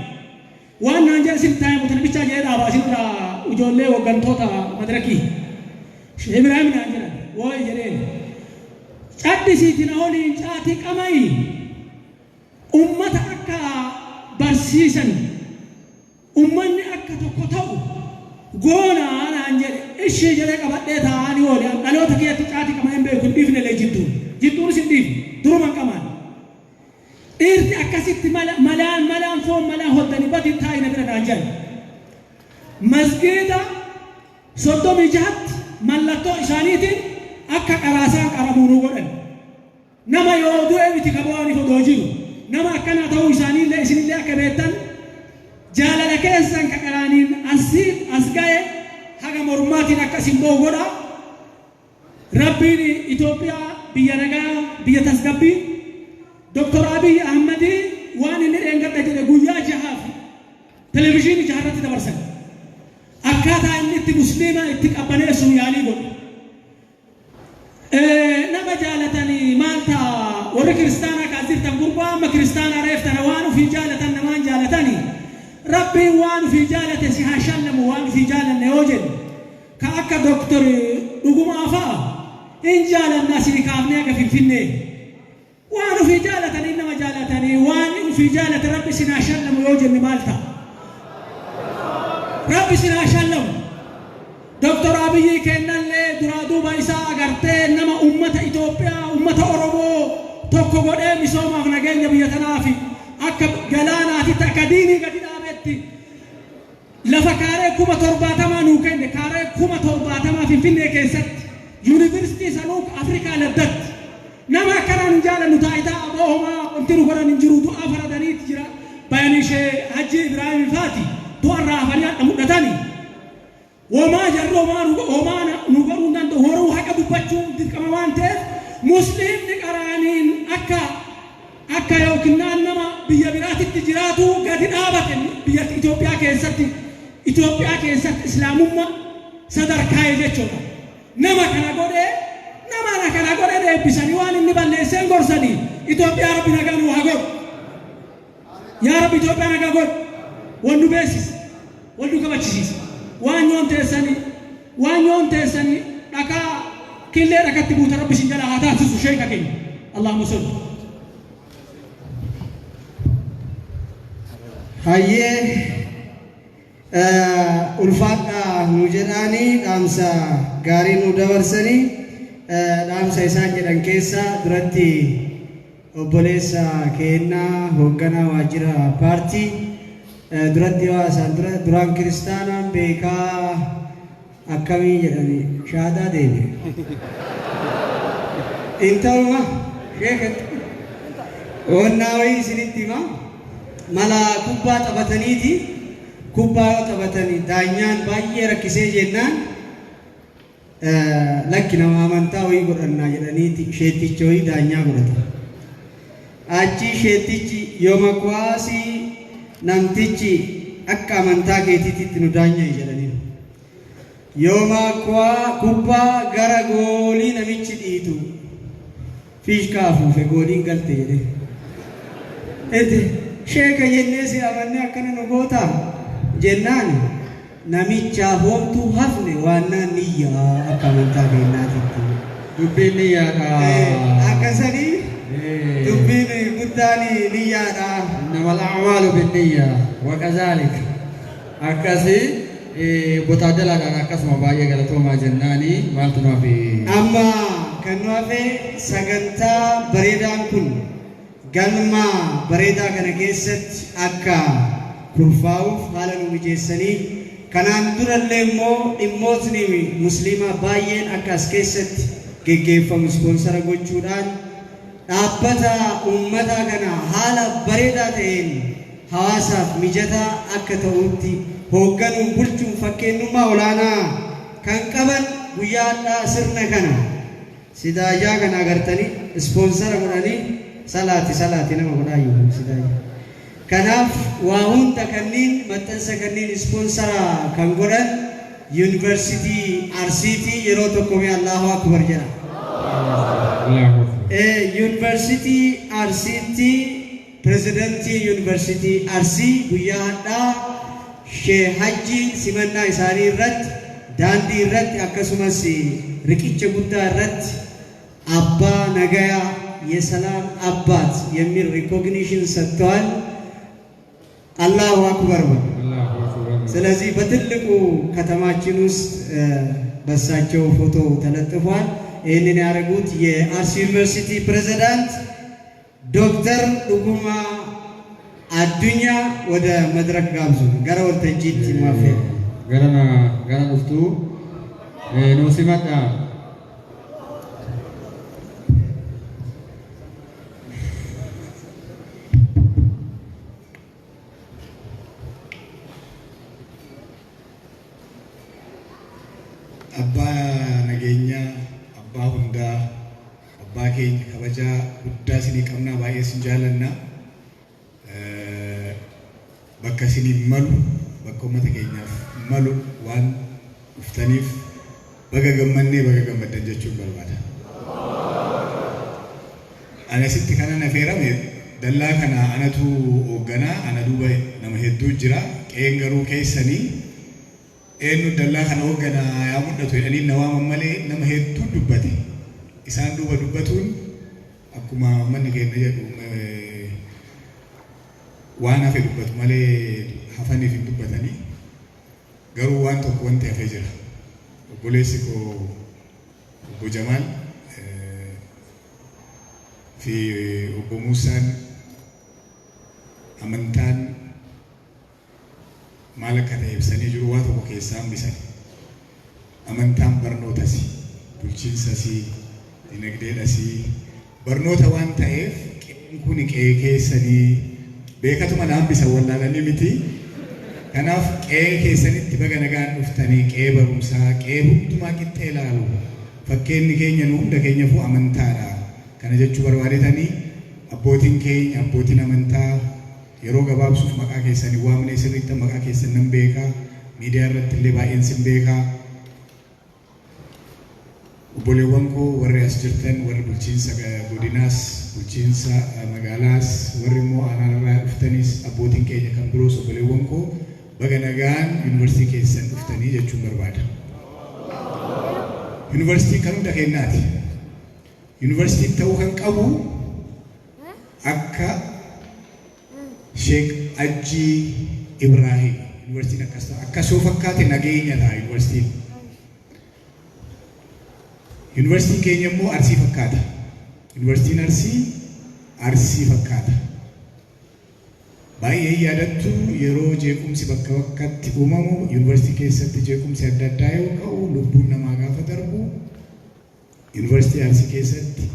waan naan jedhan isin taa'e mutan bichaa jedhee dhaabaa isinirraa ijoollee hooggantoota madirakii. Shee Ibraahim naan jedhan wooyi jedheen, caddisiitiin waliin caatii qama'i, ummata akka barsiisan, ummanni akka tokko ta'u goonaa naan jedhe. Ishii jedhee qabadhee taa'anii oole. Dhaloota kiyyatti caatii qama hin beeku, hin dhiifne illee, jidduun jidduunis hin dhiifne, duruma hin qamaan. Dhiirti akkasitti malaan malaan foon malaan hoddanii badi taa'ina bira naan jedhan. Masgiida 36tti mallattoo isaaniitiin akka qaraasaan qaramuu nu godhan. Nama yoo du'e miti ka bo'aniif odoo jiru. Nama akkanaa ta'uu isaaniillee isinillee akka beektan, jaalala keessan ka qaraaniin asiin as ga'e haga mormaatiin akka isin ba'u godha. Rabbiin Itoophiyaa biyya nagaa, biyya tasgabbii, Dr. Abiy Ahmadii waan inni dheengadha jedhe guyyaa jahaaf televizyiinii jaharratti dabarsan. Akkaataa inni itti musliima itti qabbaneessu yaalii godhe. Nama jaalatanii maal ta'a? Warri kiristaanaa kaas jirtan, gurbaa amma kiristaanaa reeftana, waan ofii jaalatan namaan jaalatanii, Rabbiin waan ofii jaalate si haa shallamu. Waan ofii jaalanne yoo jennu, ka akka Doktor Dhugumaa fa'a hin jaalanna asii kaafnee haga Finfinnee. Waan ofii jaalatanii nama jaalatanii, waan ofii jaalate Rabbi sin haa shallamu yoo jenne maal ta'a? Rabbi sin haa shallamu. Doktor Abiyyi kennallee duraa duuba isaa agartee, nama ummata Itoophiyaa, ummata Oromoo tokko godhee misoomaaf nageenya biyya tanaaf akka galaanaatitti akka diinii gadi dhaabetti lafa kaaree 70,000 nuu kenne, kaaree 70,000 Finfinnee keessatti, yuunivarsiitii sanuu Afrikaa laddatti. Nama akkanaan hin jaalannu. Taayitaa aboo homaa wanti nu godhan hin jiru. Du'aa faradaniiti jira bayan ishee Hajji Ibraahim faati du'arraa hafanii hadha mul'atanii. Homaa jarri homaa nu godhuu hin danda'u. Horuu haqa dubbachuu dirqama waan ta'eef musliimni qaraaniin akka yookiin nama biyya biraatitti jiraatu gadi dhaabate biyya Itoophiyaa keessatti. Itoophiyaa keessatti islaamummaa sadarkaa'e jechuudha. Nama kana godhee, nama kana godhee eebbisanii waan inni balleesseen gorsanii. Itoophiyaa Rabbi nagaa nu haa godhu. Yaa Rabbi, Itoophiyaa nagaa godhu. Wal nu beeksisa. Wal nu kabachisiisa. Waan nyoon teessanii, waan nyoon teessanii dhakaa killee dhakatti buuta Rabbi isin jalaa haa taasisu, sheeka keenya. Allahumma salli. Hayyee, ulfaadhaa nu jedhaanii dhaamsa gaarii nu dabarsanii. Dhaamsa isaan jedhan keessa duratti obboleessa keennaa hoogganaa waajjira paartii duratti yoo isaan dura duraan kiristaanaan beekaa akkamii jedhani shaadaa deebi'e. Intaluma sheekatti onnaa wayii isinitti hima. Mala kubbaa taphataniiti. Kubbaa yoo taphatanii daanyaan baay'ee rakkisee jennaan, lakki, nama amantaa wayii godhannaa jedhaniiti sheetticha wayii daanyaa godhata. Achi sheettichi yooma kuwaasii namtichi akka amantaa keetiitti nu daanya'e jedhaniin. Yooma kubbaa gara goolii namichi dhiitu fiishkaa afuufe, gooliin galte jedhe. Ete sheeka jennee si amannee akkana nu gootaa jennaan, namichaaf homtuu hafne waannaan niyyaa akka amantaa keenyaatitti. Dubbiin niyyaadha. Akkasanii dubbiin guddaan niyyaadha. إنما الأعمال بالنية وكذلك akkasii botaadalaadhaan akkasuma baay'ee galatoomaa jennaani. Maaltu nu hafe? Amma kan nu hafe sagantaa bareedaan kun galma bareedaa kana keessatti akka kurfaa'uuf haala nu mijeessanii, kanaan durallee immoo dhimmootni musliimaa baay'een akka as keessatti geggeeffamu sponsor gochuudhaan dhaabbata uummataa kana haala bareedaa ta'een hawaasaaf mijataa akka ta'utti hoogganuun bulchuun fakkeenyummaa olaanaa kan qaban, guyyaa har'aa sirna kana sidaajaa kana agartanii sponsor godhanii salaati salaati nama godhaayyuu sidaajaa. Kanaaf waa hunda kanneen maxxansa kanneen sponsor kan godhan Yuunivarsiitii Arsiitii. Yeroo tokko mee Allahu Akbar jedha. Yuunivarsiitii Arsiitti pirezidantii Yuunivarsiitii Arsii guyyaa har'aa Shee Hajjiin simannaa isaanii irratti, daandii irratti, akkasumas riqicha guddaa irratti abbaa nagayaa, የሰላም አባት የሚል recognition ሰጥተዋል። አላሁ አክበር በሉ። ስለዚህ በትልቁ ከተማችን ውስጥ በሳቸው ፎቶ ተለጥፏል። ይህንን ያደረጉት የአርሲ ዩኒቨርሲቲ ፕሬዝዳንት ዶክተር ዱጉማ አዱኛ ወደ መድረክ ጋብዙ። Gara waltajjiitti ማፌ Gara gara dhuftuu nuu simadhaa. Abbaa nageenyaa, abbaa hundaa, abbaa keenya kabajaa guddaa isinii qabnaa, baay'ee isin jaalannaa. Bakka isiniin malu, bakka uummata keenyaaf malu waan dhuftaniif baga gammannee, baga gammaddan jechuun barbaada. Ani asitti kanan affeerame dallaa kana anatu hoogganaa, ana duuba nama hedduu jira. Qe'een garuu keessanii eenyu dallaa kana hoogganaa yaa mul'atu jedhanii na waaman malee nama hedduu dubbate. Isaan duuba dubbatuun akkuma uummanni keenya jedhu waan hafe dubbatu malee hafaniif hin dubbatanii. Garuu waan tokko wanti hafee jira. Obboleessi koo obbo Jamaal fi obbo Muusaan amantaan maal akka ta'e ibsanii jiru, waa tokko keessaa hambisan. Amantaan barnootasi, bulchiinsasi, dinagdeedhasi, barnoota waan ta'eef qe'een kun qe'ee keessanii beekatuma na hambisan, wallaalanii miti. Kanaaf qe'ee keessanitti baga nagaan dhuftanii, qe'ee barumsaa, qe'ee hundumaa qixxee ilaalu. Fakkeenyi keenya nu hunda keenyaafuu amantaadha. Kana jechuu barbaadetanii abbootiin keenya, abbootiin amantaa, yeroo gabaabsuuf maqaa keessan hin waamne, sirriitti maqaa keessan nan beekaa, miidiyaa irratti illee baay'een sin beekaa. Obboleewwan koo warri as jirtan, warri bulchiinsa godinaas, bulchiinsa magaalaas, warri immoo aanaarraa dhuftanis, abbootiin keenya kan biroos, obboleewwan koo, baga nagaan yuunivarsiitii keessan dhuftanii jechuun barbaada. Yuunivarsiitiin kan hunda keenyaati. Yuunivarsiitiin ta'uu kan qabu akka Sheek Hajjii Ibraahim. Yuunivarsiitiin akkas ta'a. Akkas yoo fakkaate nageenya ta'a yuunivarsiitiin. Yuunivarsiitiin keenya immoo Arsii fakkaata. Yuunivarsiitiin Arsii Arsii fakkaata. Baay'ee yaadattu, yeroo jeequmsi bakka bakkatti uumamu, yuunivarsiitii keessatti jeequmsi adda addaa yoo ka'u, lubbuun namaa gaafa darbu, yuunivarsiitii Arsii keessatti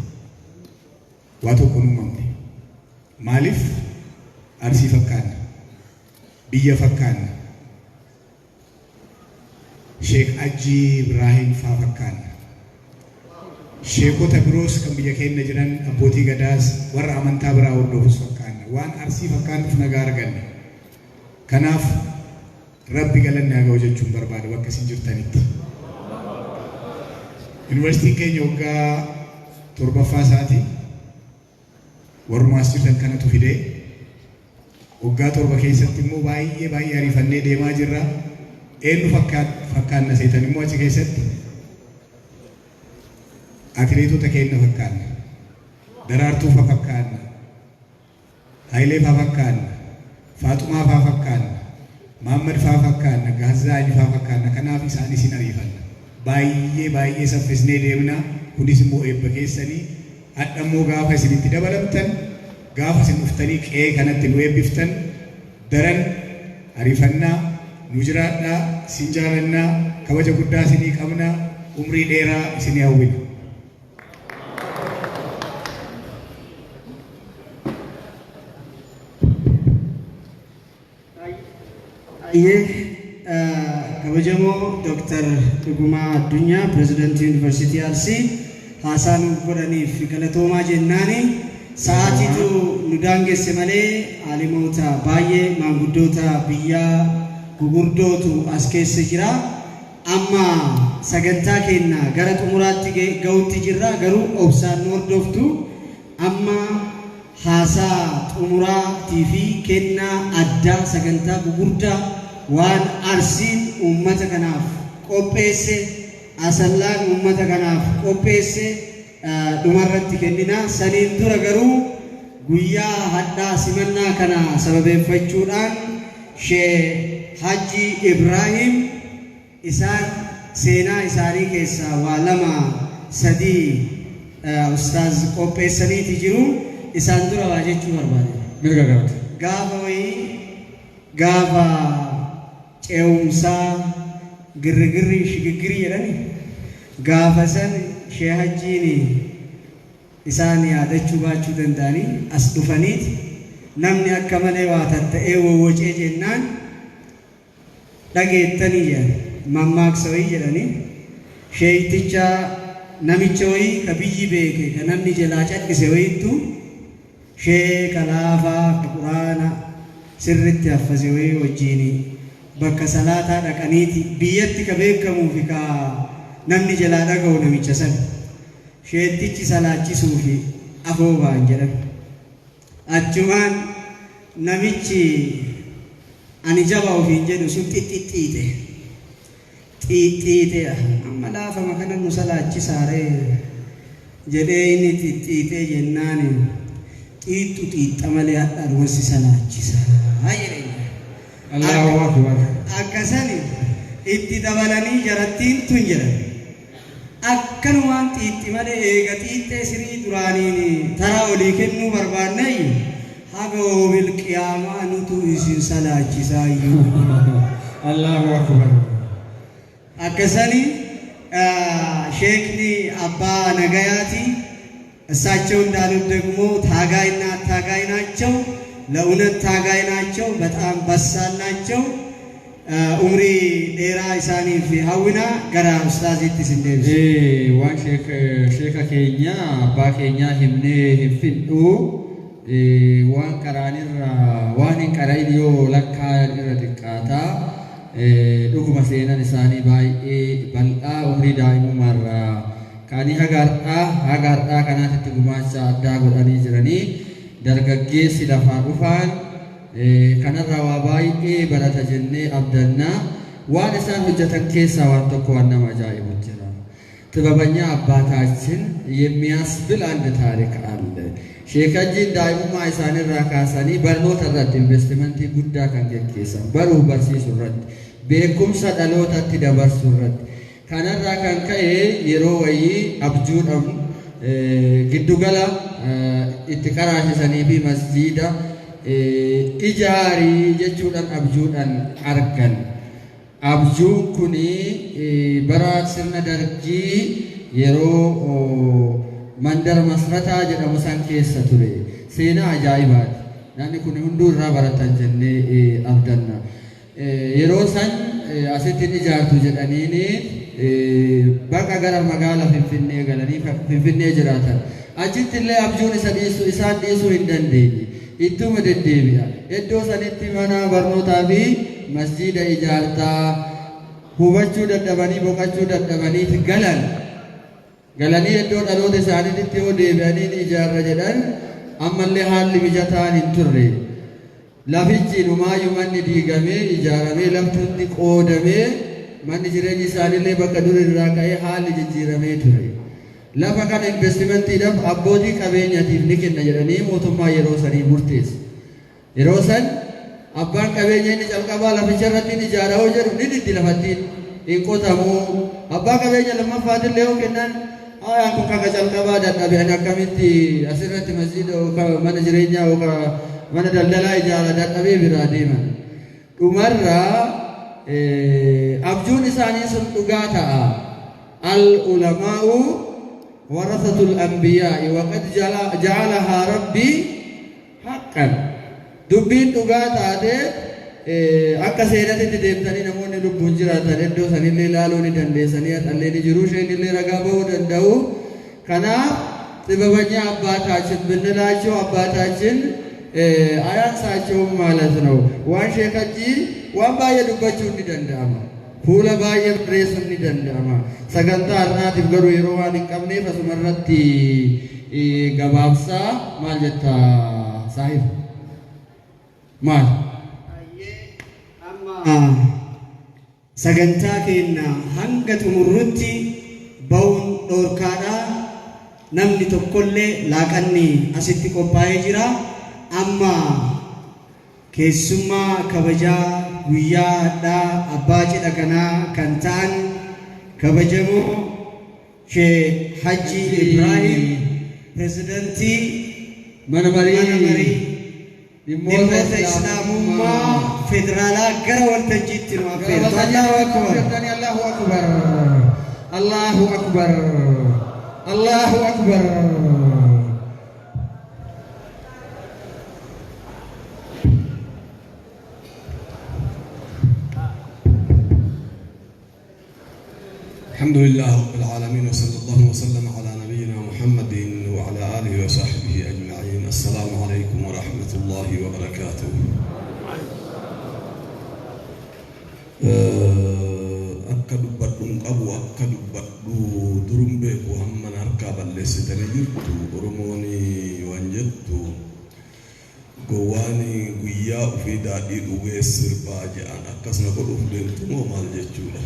waa tokko hin uumamne. Maaliif? Arsii fakkaanna. Biyya fakkaanna. Sheek Hajjii Ibraahim faa fakkaanna. Sheekota biroos kan biyya keenya jiran, abbootii gadaas, warra amantaa biraa hordofus fakkaanna. Waan Arsii fakkaannuuf nagaa arganne. Kanaaf Rabbi galanni haa ga'u jechuun barbaada bakka isin jirtanitti. Yuunivarsiitiin keenya waggaa torbaffaa isaati. Warrumaa as jirtan kanatu fidee. Waggaa 7 keessatti immoo baay'ee baay'ee ariifannee deemaa jirra. Eenyu fakkaanna seetan immoo achi keessatti? Atileetota keenya fakkaanna. Daraartuu fa fakkaanna. Hayilee faa fakkaanna. Faaxumaa faa fakkaanna. Maammad faa fakkaanna. Gaazzaany faa fakkaanna. Kanaaf isaanis hin ariifanna. Baay'ee baay'ee saffisnee deemna. Kunis immoo eebba keessanii. Hadha immoo gaafa isinitti dabalamtan, gaafa isin dhuftanii qe'ee kanatti nu eebbiftan, daran ariifannaa. Nu jiraadhaa, isin jaalannaa, kabaja guddaa isinii qabna, umrii dheeraa isinii hawwina. Ayyee, kabajamoo Dooktar Dhugumaa Addunyaa, Pirezidaantii Yuunivarsiitii Arsii, haasaa nuuf godhaniif galatoomaa jennaani. Sa'aatiitu nu daangesse malee aalimoota baay'ee, maanguddoota biyyaa gugurdootu as keessa jira. Amma sagantaa keenya gara xumuraatti ga'utti jirra, garuu obsaan nu hordoftu. Amma haasaa xumuraatii fi kennaa addaa, sagantaa gugurdaa waan Arsiin uummata kanaaf qopheesse, Asallaan uummata kanaaf qopheesse dhumarratti kennina. Saniin dura garuu guyyaa hadhaa simannaa kana sababeeffachuudhaan Shee Hajji Ibraahim isaan seenaa isaanii keessaa waa lama sadii ustaaz qopheessaniiti jiru. Isaan dura waa jechuu barbaade. Mirga qabda. Gaafa wayii, gaafa ce'umsaa, girrigirrii, shigiggirii jedhani, gaafa san Shee Hajjiin isaan yaadachuu baachuu danda'anii as dhufaniiti namni akka malee waa tatta'ee wowwocee jennaan, dhageettanii jedhan, mammaaksa wayii jedhanii, sheeyticha namicha wayii ka biyyi beeke, ka namni jalaa cadhise wayiittu sheeka laafaa ka Quraana sirritti haffase wayii wajjiin bakka salaataa dhaqaniiti, biyyatti ka beekamuu fi ka namni jalaa dhaga'u namicha san. Sheettichi salaachisuufi afoo ba'an jedhan. Achumaan namichi ani jaba ofiin jedhu sun xixxixiixe. Xiixxiixe, amma laafama kana nu salaachisaaree jedhee, inni xixxiixee jennaan, xiixxu xiixxa malee hadhaan wansi salaachisaa jedheen. Allahu akbar. Akkasani itti dabalanii jarattiin tun jedhan. Akkanumaan xiixxi malee eega xiixxee sirii duraaniin taraa olii kennuu barbaannayyu, haga yoobil qiyaamaa nutu isin salaachisaayyuu. Allahu akbar. Akkasani sheekni abbaa nagayaati. እሳቸው እንዳሉት ደግሞ ታጋይና አታጋይ ናቸው። ለእውነት ታጋይ ናቸው። በጣም በሳል ናቸው። Umrii dheeraa isaaniif hawwina gara ustaaziitti isin deebisa. Waan sheeka keenya abbaa keenyaa himnee hin fidhu, waan qaraanirra waan hin qara'in yoo lakkaa'an irra xiqqaataa. Dhuguma seenan isaanii baay'ee bal'aa. Umrii daa'imummaarraa ka'anii haga har'aa kanaatitti gumaacha addaa godhanii jiranii. Dargaggeessi lafaa dhufaan kanarraa waa baay'ee barata jennee abdannaa. Waan isaan hojjetan keessaa waan tokko waan nama ajaa'ibu jira. ጥበበኛ አባታችን የሚያስብል አንድ ታሪክ አለ። Sheekajjiin daa'imummaa isaaniirraa kaasanii barnoota irratti investimentii guddaa kan geggeessan, baruu barsiisuu irratti, beekumsa dhalootatti dabarsuu irratti. Kanarraa kan ka'e yeroo wayii abjuudhaan giddugala itti qaraasisanii fi masjiida ijaarii jechuudhaan abjuudhaan argan. Abjuun kuni bara sirna Dargii yeroo Mandar Masrataa jedhamu san keessa ture. Seenaa ajaa'ibaati. Namni kun hunduu irraa baratan jennee abdanna. Yeroo san asitti hin ijaartu jedhaniini baqa gara magaala Finfinnee galanii Finfinnee jiraatan. Achitti illee abjuun isa dhiisuu isaan dhiisuu hin dandeenye. Ittuma deddeebi'a. Iddoo sanitti mana barnootaa fi masjiida ijaartaa hubachuu dadhabanii, boqachuu dadhabaniif galan. Galanii iddoo dhaloota isaaniitti yoo deebi'anii ni ijaarra jedhan, ammallee haalli mijataan hin turre. Lafichi numaayyuu manni diigamee ijaaramee, lafti qoodamee, manni jireenya isaaniillee bakka dur irraa ka'ee haalli jijjiiramee ture. Lafa kana investimentiidhaaf abbootii qabeenyaatiif ni kenna jedhanii mootummaa yeroo sanii murteesse. Yeroo san abbaan qabeenya inni calqabaa laficha irratti ni ijaara yoo jedhu ni diddi, lafattiin hin qotamuu. Abbaa qabeenya lammaffaatillee yoo kennan, ayaan kun kaka calqabaa dadhabe, ani akkamitti asirratti masjiida yookaan mana jireenyaa yookaan mana daldalaa ijaara, dadhabee biraa deeman. Dhumarraa abjuun isaanii sun dhugaa ta'a. العلماء ورثة الأنبياء وقد جعلها ربي حقا. Dubbiin dhugaa taate. Akka seenatitti deemtanii namoonni lubbuun jiraatan iddoo sanillee ilaaluu ni dandeessanii, haxallee ni jiru, isheen illee ragaa bahuu danda'u. Kanaaf ጥበበኛ አባታችን ብንላቸው አባታችን አያንሳቸውም ማለት ነው። Waan sheekajji waan baay'ee dubbachuun ni danda'ama. Fuula baay'ee barreessuun ni danda'ama. Sagantaa har'aatiif garuu yeroo waan hin qabneef asuma irratti gabaabsaa. Maal jetta, saahib? Maal? Amma sagantaa keenya hanga xumurrutti ba'uun dhoorkaadha. Namni tokkollee laaqanni asitti qophaa'ee jira. Amma keessummaa kabajaa guyyaa hadhaa, abbaa cidha kanaa kan ta'an, kabajamoo Shee Hajji Ibrahim, pirezidantii mana marii mana marii dhimmoota islaamummaa federaalaa gara waltajjiitti nu affeertu. الله أكبر. الله أكبر، الله أكبر، الله أكبر. الحمد لله رب العالمين، وصلى الله وسلم على نبينا محمد وعلى آله وصحبه أجمعين. السلام عليكم ورحمة الله وبركاته. Akka dubbadhu hin qabu, akka dubbadhu durum beeku, hamman harkaa balleessitanii jirtu. Oromoon waan jettu, gowwaan guyyaa ofii daadhii dhugee sirbaa jedhan. Akkasuma godhuuf deemtu moo maal jechuudha?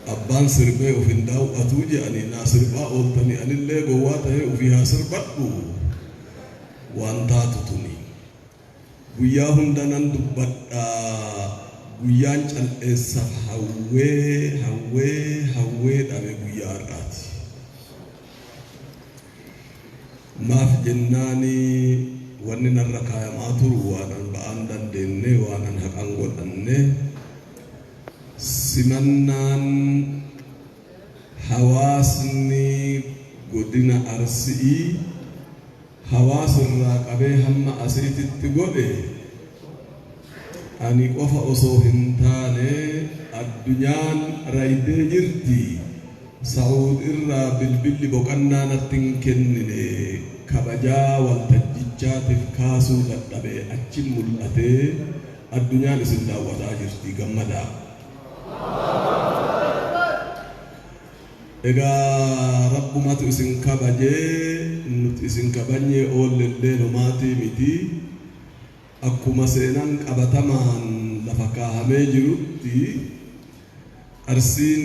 Abbaan sirbee of hin daawwatu jedhanii naa sirbaa ooltanii, anillee gowwaa ta'ee ofii haa sirbadhu. Waan taatu tuni guyyaa hunda nan dubbadhaa. Guyyaan cal'eessaaf hawwee hawwee hawwee dhabe guyyaa har'aati. Maaf jennaani, wanni narra kaayamaa turu waan an ba'aan dandeenye, waan an haqan godhanne. Simannaan hawaasni godina Arsii hawaasirraa qabee hamma asiititti godhe. Ani qofa osoo hin taane addunyaan raydee jirti. Sa'uud irraa bilbilli boqannaa natti hin kennine, kabajaa waltajjichaatiif kaasuu dadhabe, achin mul'atee addunyaan isin daawwataa jirti, gammadaa. Egaa Rabbumatu isin kabajee, nuti isin kabajnee oollellee homaatii miti. Akkuma seenaan qabatamaan lafa kaahamee jirutti, Arsiin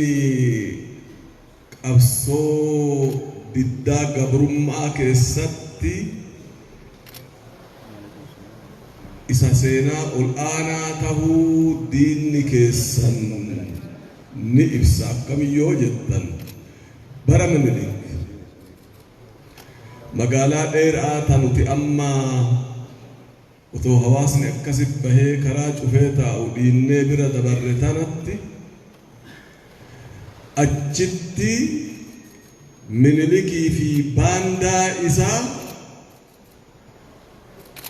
qabsoo diddaa gabrummaa keessatti isa seenaa ol aanaa tahuu diinni keessan ni ibsa. Akkami yoo jettan, bara Minilik magaalaa dheeraa ta nuti amma otoo hawaasni akkasi bahee karaa cufee taa'u dhiinnee bira dabarre tanatti, achitti Minilikii fi baandaa isaa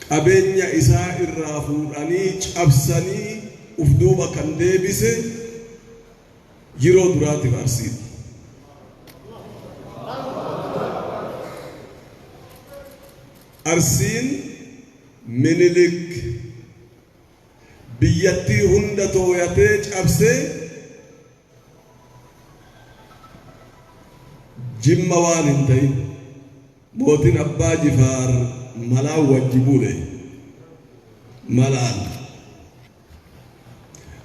qabeenya isaa irraa fuudhanii cabsanii uf duuba kan deebise yeroo duraatiif Arsiidha. Arsiin Minilik biyyattii hunda tooyatee cabsee Jimma waan hin ta'in mootiin Abbaa Jifaar malaan wajji bule, malaan.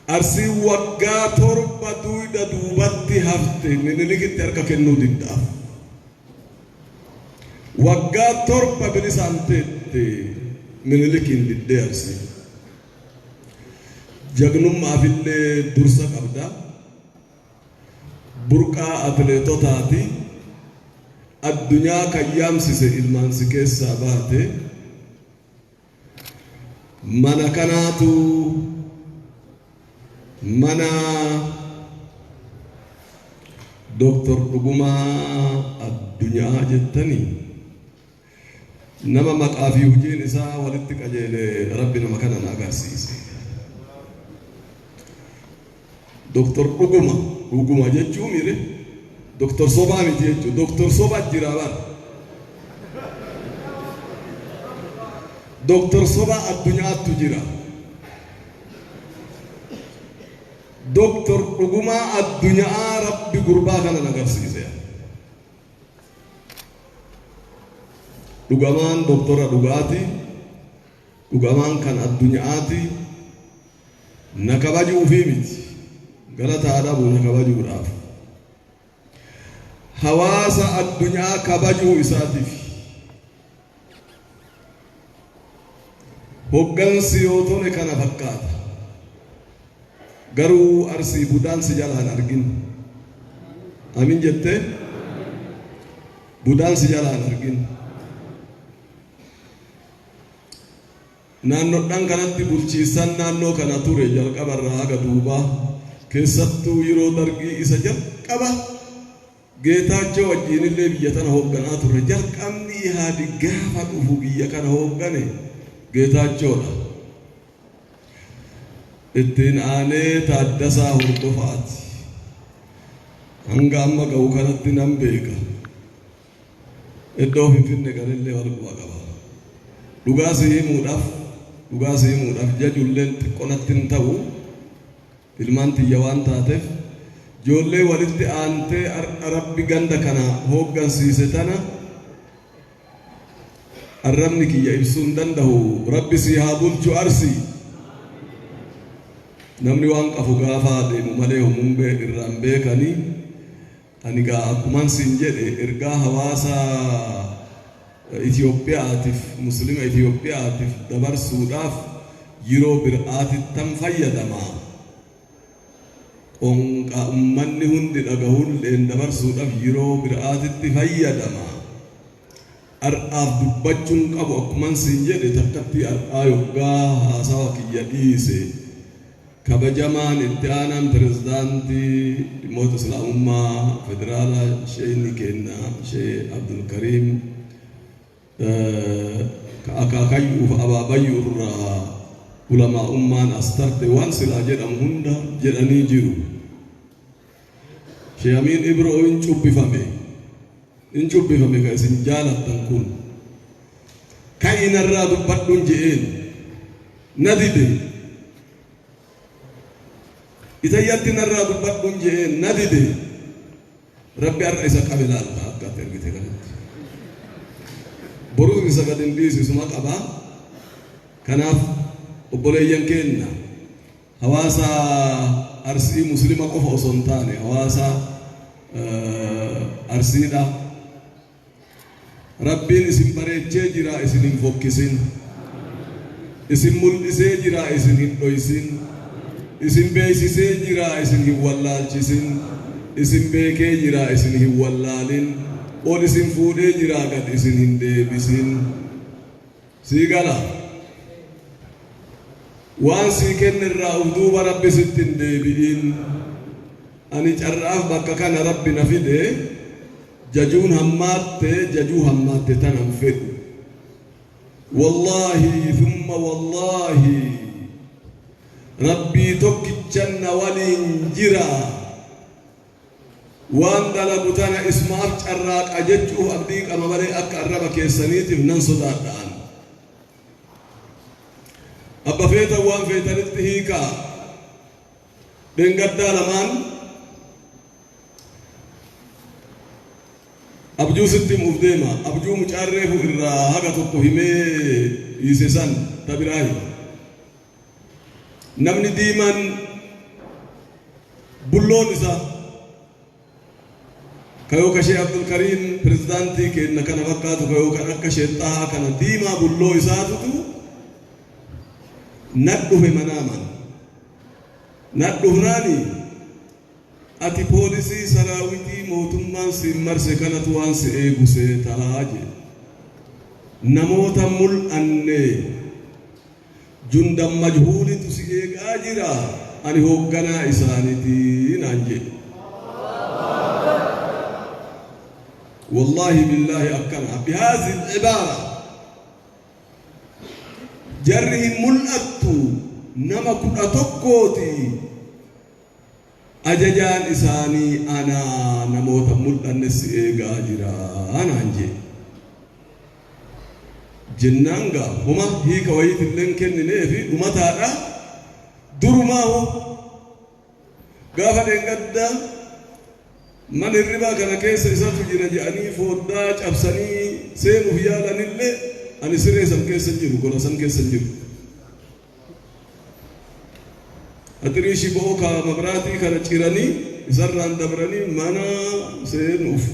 Arsiin waggaa 7 duyda duubatti hafte Minilikitti harka kennuu diddaaf. Waggaa 7 bilisaan teette Minilikiin diddee Arsiin. Jagnummaafillee dursa qabda. Burqaa atileetotaati. Addunyaa kan yaamsise ilmaan si keessaa baate. Mana kanaatu mana Dooktor Dhugumaa Addunyaa jettanii, nama maqaa fi hojiin isaa walitti qajeele Rabbi nama kana na agarsiise. Dooktor Dhuguma, Dhuguma jechuun mire Dooktor Sobaa miti jechuudha. Dooktor Sobaa jira bara. Dooktor Sobaa addunyaattu jira. Dooktor Dhugumaa Addunyaa Rabbi gurbaa kana na agarsiise. Dhugamaan doktora dhugaati. Dhugamaan kan addunyaati. Na kabajuufii miti. Galataa dhabu na kabajuudhaaf. Hawaasa addunyaa kabajuu isaatiif. Hoggansi yoo tole kana fakkaata. Garuu Arsii budaan si jalaan argin. Amin jettee? Budaan si jalaan argin. Naannoodhaan kanatti bulchiisan naannoo kana ture jalqabarraa haga duubaa, keessattuu yeroo Dargii isa jalqaba Geetaachoo wajjiinillee biyya tana hoogganaa turre. Jalqabni Ihaadig gaafa dhufu biyya kana hooggane Geetaachoodha. Ittiin aanee Taaddasaa Hordofaati. Hanga amma ga'u kanatti nan beeka. Iddoo Finfinne galellee wal quba qaba. Dhugaa si himuudhaaf jajulleen xiqqoo natti hin ta'u, ilmaan tiyya waan taateef, ijoollee walitti aantee Rabbi ganda kana hooggansiise tana arrabni kiyya ibsuu hin danda'u. Rabbi si haa bulchu, Arsii. Namni waan qafu gaafa deemu malee homuun irraan beekanii. Ani gaa akkuman siin jedhe, ergaa hawaasa Itoophiyaatiif, Muslima Itoophiyaatiif dabarsuudhaaf yeroo biraatittan fayyadama. Qonqa ummanni hundi dhagahulleen dabarsuudhaaf yeroo biraatitti fayyadama. Har'aaf dubbachuun qabu, akkuman siin jedhe, takkatti har'aa yoggaa haasawa kiyya dhiise, kabajamaan itti aanaan pirezidaantii dhimmoota islaamummaa federaalaa, sheeyni kenna, Shee Abdulkariim, ka akaakayyuuf abaabayyuu irraa Ulamaa'ummaan as tarte waan silaa jedhamu hunda jedhanii jiru. Sheekh Amiin Ibroo hin cubbifame. Hin cubbifame ka isin jaalattan kun. Ka'i narraa dubbadhun je'een. Na dide. Itayyatti narraa dubbadhun je'een na dide. Rabbi har'a isa qabe laalta akka ati argite kanatti. Borus isa gad hin dhiisu isuma qaba. Kanaaf obboleeyyan keenna hawaasa Arsii Muslima qofa osoo hin taane hawaasa Arsiidha. Rabbiin isin bareechee jira isin hin fokkisin. Isin mul'isee jira isin hin dhoysin. Isin beeksisee jira isin hin wallaalchisin. Isin beekee jira isin hin wallaalin. Ol isin fuudhee jira gad isin hin deebisin. Sii gala. Waan sii kenne irraa uf duuba Rabbi sitti hin deebi'in. Ani carraaf bakka kana Rabbi na fide jajuun hammaatte jajuu hammaatte tanan fedhu. Wallaahi thumma wallaahi Rabbii tokkichan na waliin jira. Waan dalagu tana isumaaf carraaqa jechuuf abdii qaba malee akka arraba keessaniitiif nan sodaadha an. Abba feetan waan feetanitti hiikaa. Dheengaddaa lamaan abjuu sitti himuuf deema. Abjuu mucaan reefu irraa haga tokko himee dhiise san ta biraa hima. Namni diimaan bulloon isaa kayoo ka Sheekh Abdulkariim pirezidaantii keenna kana fakkaatu kayoo kan akka Sheekh Xahaa kana diimaa bulloo isaatutu na dhufe manaaman. Na dhufnaani ati poolisii saraawitii mootummaan siin marse kanatu waan si eegu seetaa jee. Namoota mul'anne jundan majhuulitu si eegaa jira ani hoogganaa isaaniiti naan jedhe. Wallaahi billaahi akkana bihaazil ibaara jarri hin mul'attu nama 11ti ajajaan isaanii anaa namoota mul'anne si eegaa jira naan jedhe. Jennaan gaa homa hiika wayiitillee hin kennineefi dhumataadha. Durumaa hoo gaafa dheengadda mana hirribaa kana keessa isatu jira jedhanii foddaa cabsanii seenuuf yaalanillee ani siree san keessa hin jiru, gola san keessa hin jiru. Axirii shiboo ka mabraatii kana ciranii isarraan dabranii mana seenuuf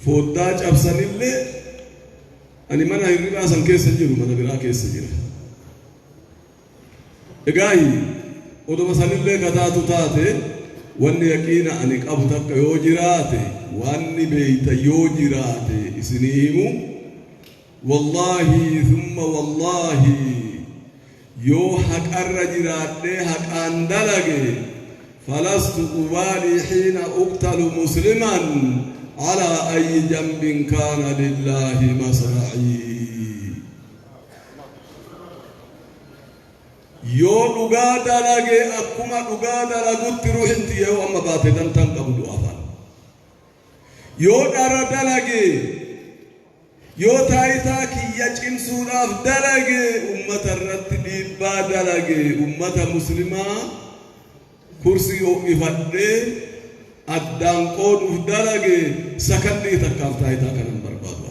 foddaa cabsanillee ani mana hirribaa san keessa hin jiru, mana biraa keessa jira. Egaayi oduma sanillee kataatu taate wanni yaqiina ani qabu takka yoo jiraate wanni beeyta yoo jiraate isinii himu. Wallaahi thumma wallaahi yoo haqarra jiraadhee haqaan dalage falastu ubaalii xiina uqtalu musliman alaa ayyi jambin kaana lillaahi masra'ii. Yoo dhugaa dalage akkuma dhugaa dalagutti ruhin tiyya yoo amma baate dantaan qabu du'aafaan. Yoo dhara dalage yoo taayitaa kiyya cimsuudhaaf dalage ummata irratti dhiibbaa dalage ummata muslimaa kursii ho'ifadhee addaan qooduuf dalage sakandii takkaaf taayitaa kanan barbaadu.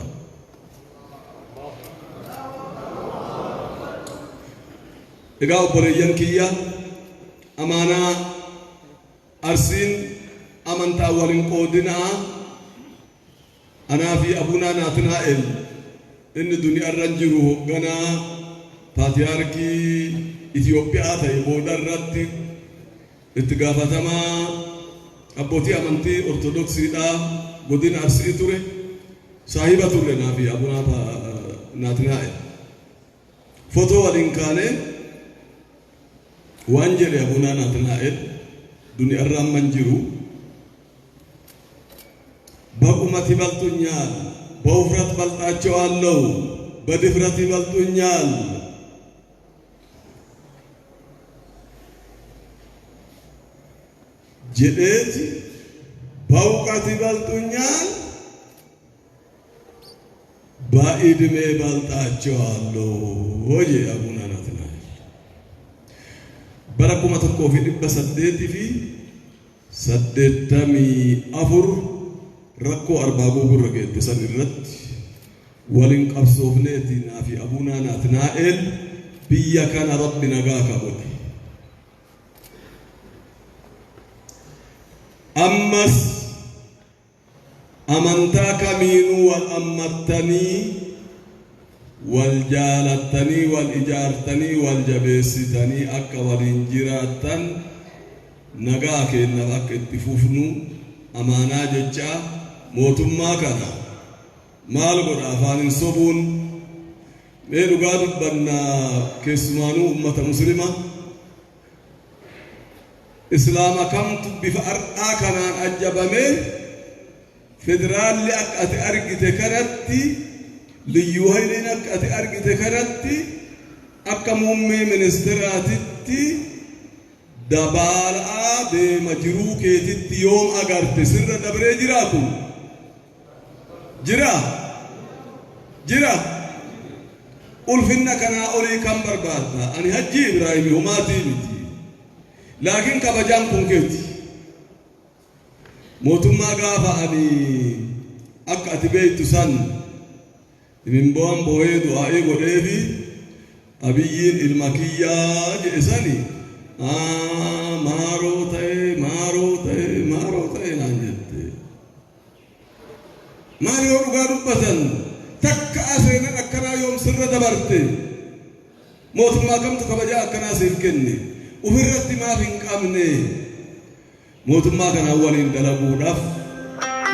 Egaa obboleeyyan kiyya amaanaa Arsiin amantaa wal hin qoodinaa. Anaa fi Abunaa Naatinaa'el inni duniyaarra hin jiru hoogganaa paatiyaarkii Itiyoophiyaa ta'e booda irratti itti gaafatamaa abbootii amantii Ortodoksiidhaa godina Arsii ture. Saahiba turre naa fi Abunaa Naatinaa'el. Fotoo waliin kaanee waan jedhe Abunaa Naatinaa'el duniyaarra amma hin jiru. በቁመት ይበልጡኛል፣ በውፍረት በልጣቸዋለሁ፣ በድፍረት ይበልጡኛል። Jedheeti በእውቀት ይበልጡኛል፣ በዕድሜ እበልጣቸዋለሁ jedhe Abuuna Natnaa'el. Bara 1884 rakkoo Arbaa Guugurra geette san irratti waliin qabsoofneeti naa fi Abuuna Natnaa'el biyya kana Rabbi nagaa ka godhe. Ammas amantaa kamiinuu wal ammattanii, wal jaalattanii, wal ijaartanii, wal jabeessitanii akka waliin jiraattan, nagaa kennaaf akka itti fufnu amaanaa jecha. Mootummaa kana maal godha, afaan hin sobuun, mee dhugaa dubbannaa, keessumaanuu ummata Muslima, Islaama kamtu bifa har'aa kanaan ajjabamee, federaalli akka ati argite kanatti, liyyuu hayliin akka ati argite kanatti, akka muummee ministeraatitti dabaalaa deema jiruu keetitti yoom agarte? Sirra dabree jiraa? Kun jira jira. Ulfinna kanaa olii kan barbaadda? Ani Hajji Ibraahimi homaatii miti, laakiin kabajaan kun keeti. Mootummaa gaafa ani akka ati beektu san imimbo'an boo'ee du'aa'ii godheefi Abiyyiin ilma kiyyaa jedhe sani, maaroo ta'e, maaroo ta'e, maaroo ta'e naan jette. Maal, yoo dhugaa dubbatan, takka seenan akkanaa yoom sirra dabarte? Mootummaa kamtu kabajaa akkanaa siif kenne? Ofirratti maaf hin qabne? Mootummaa kanaan waliin dalaguudhaaf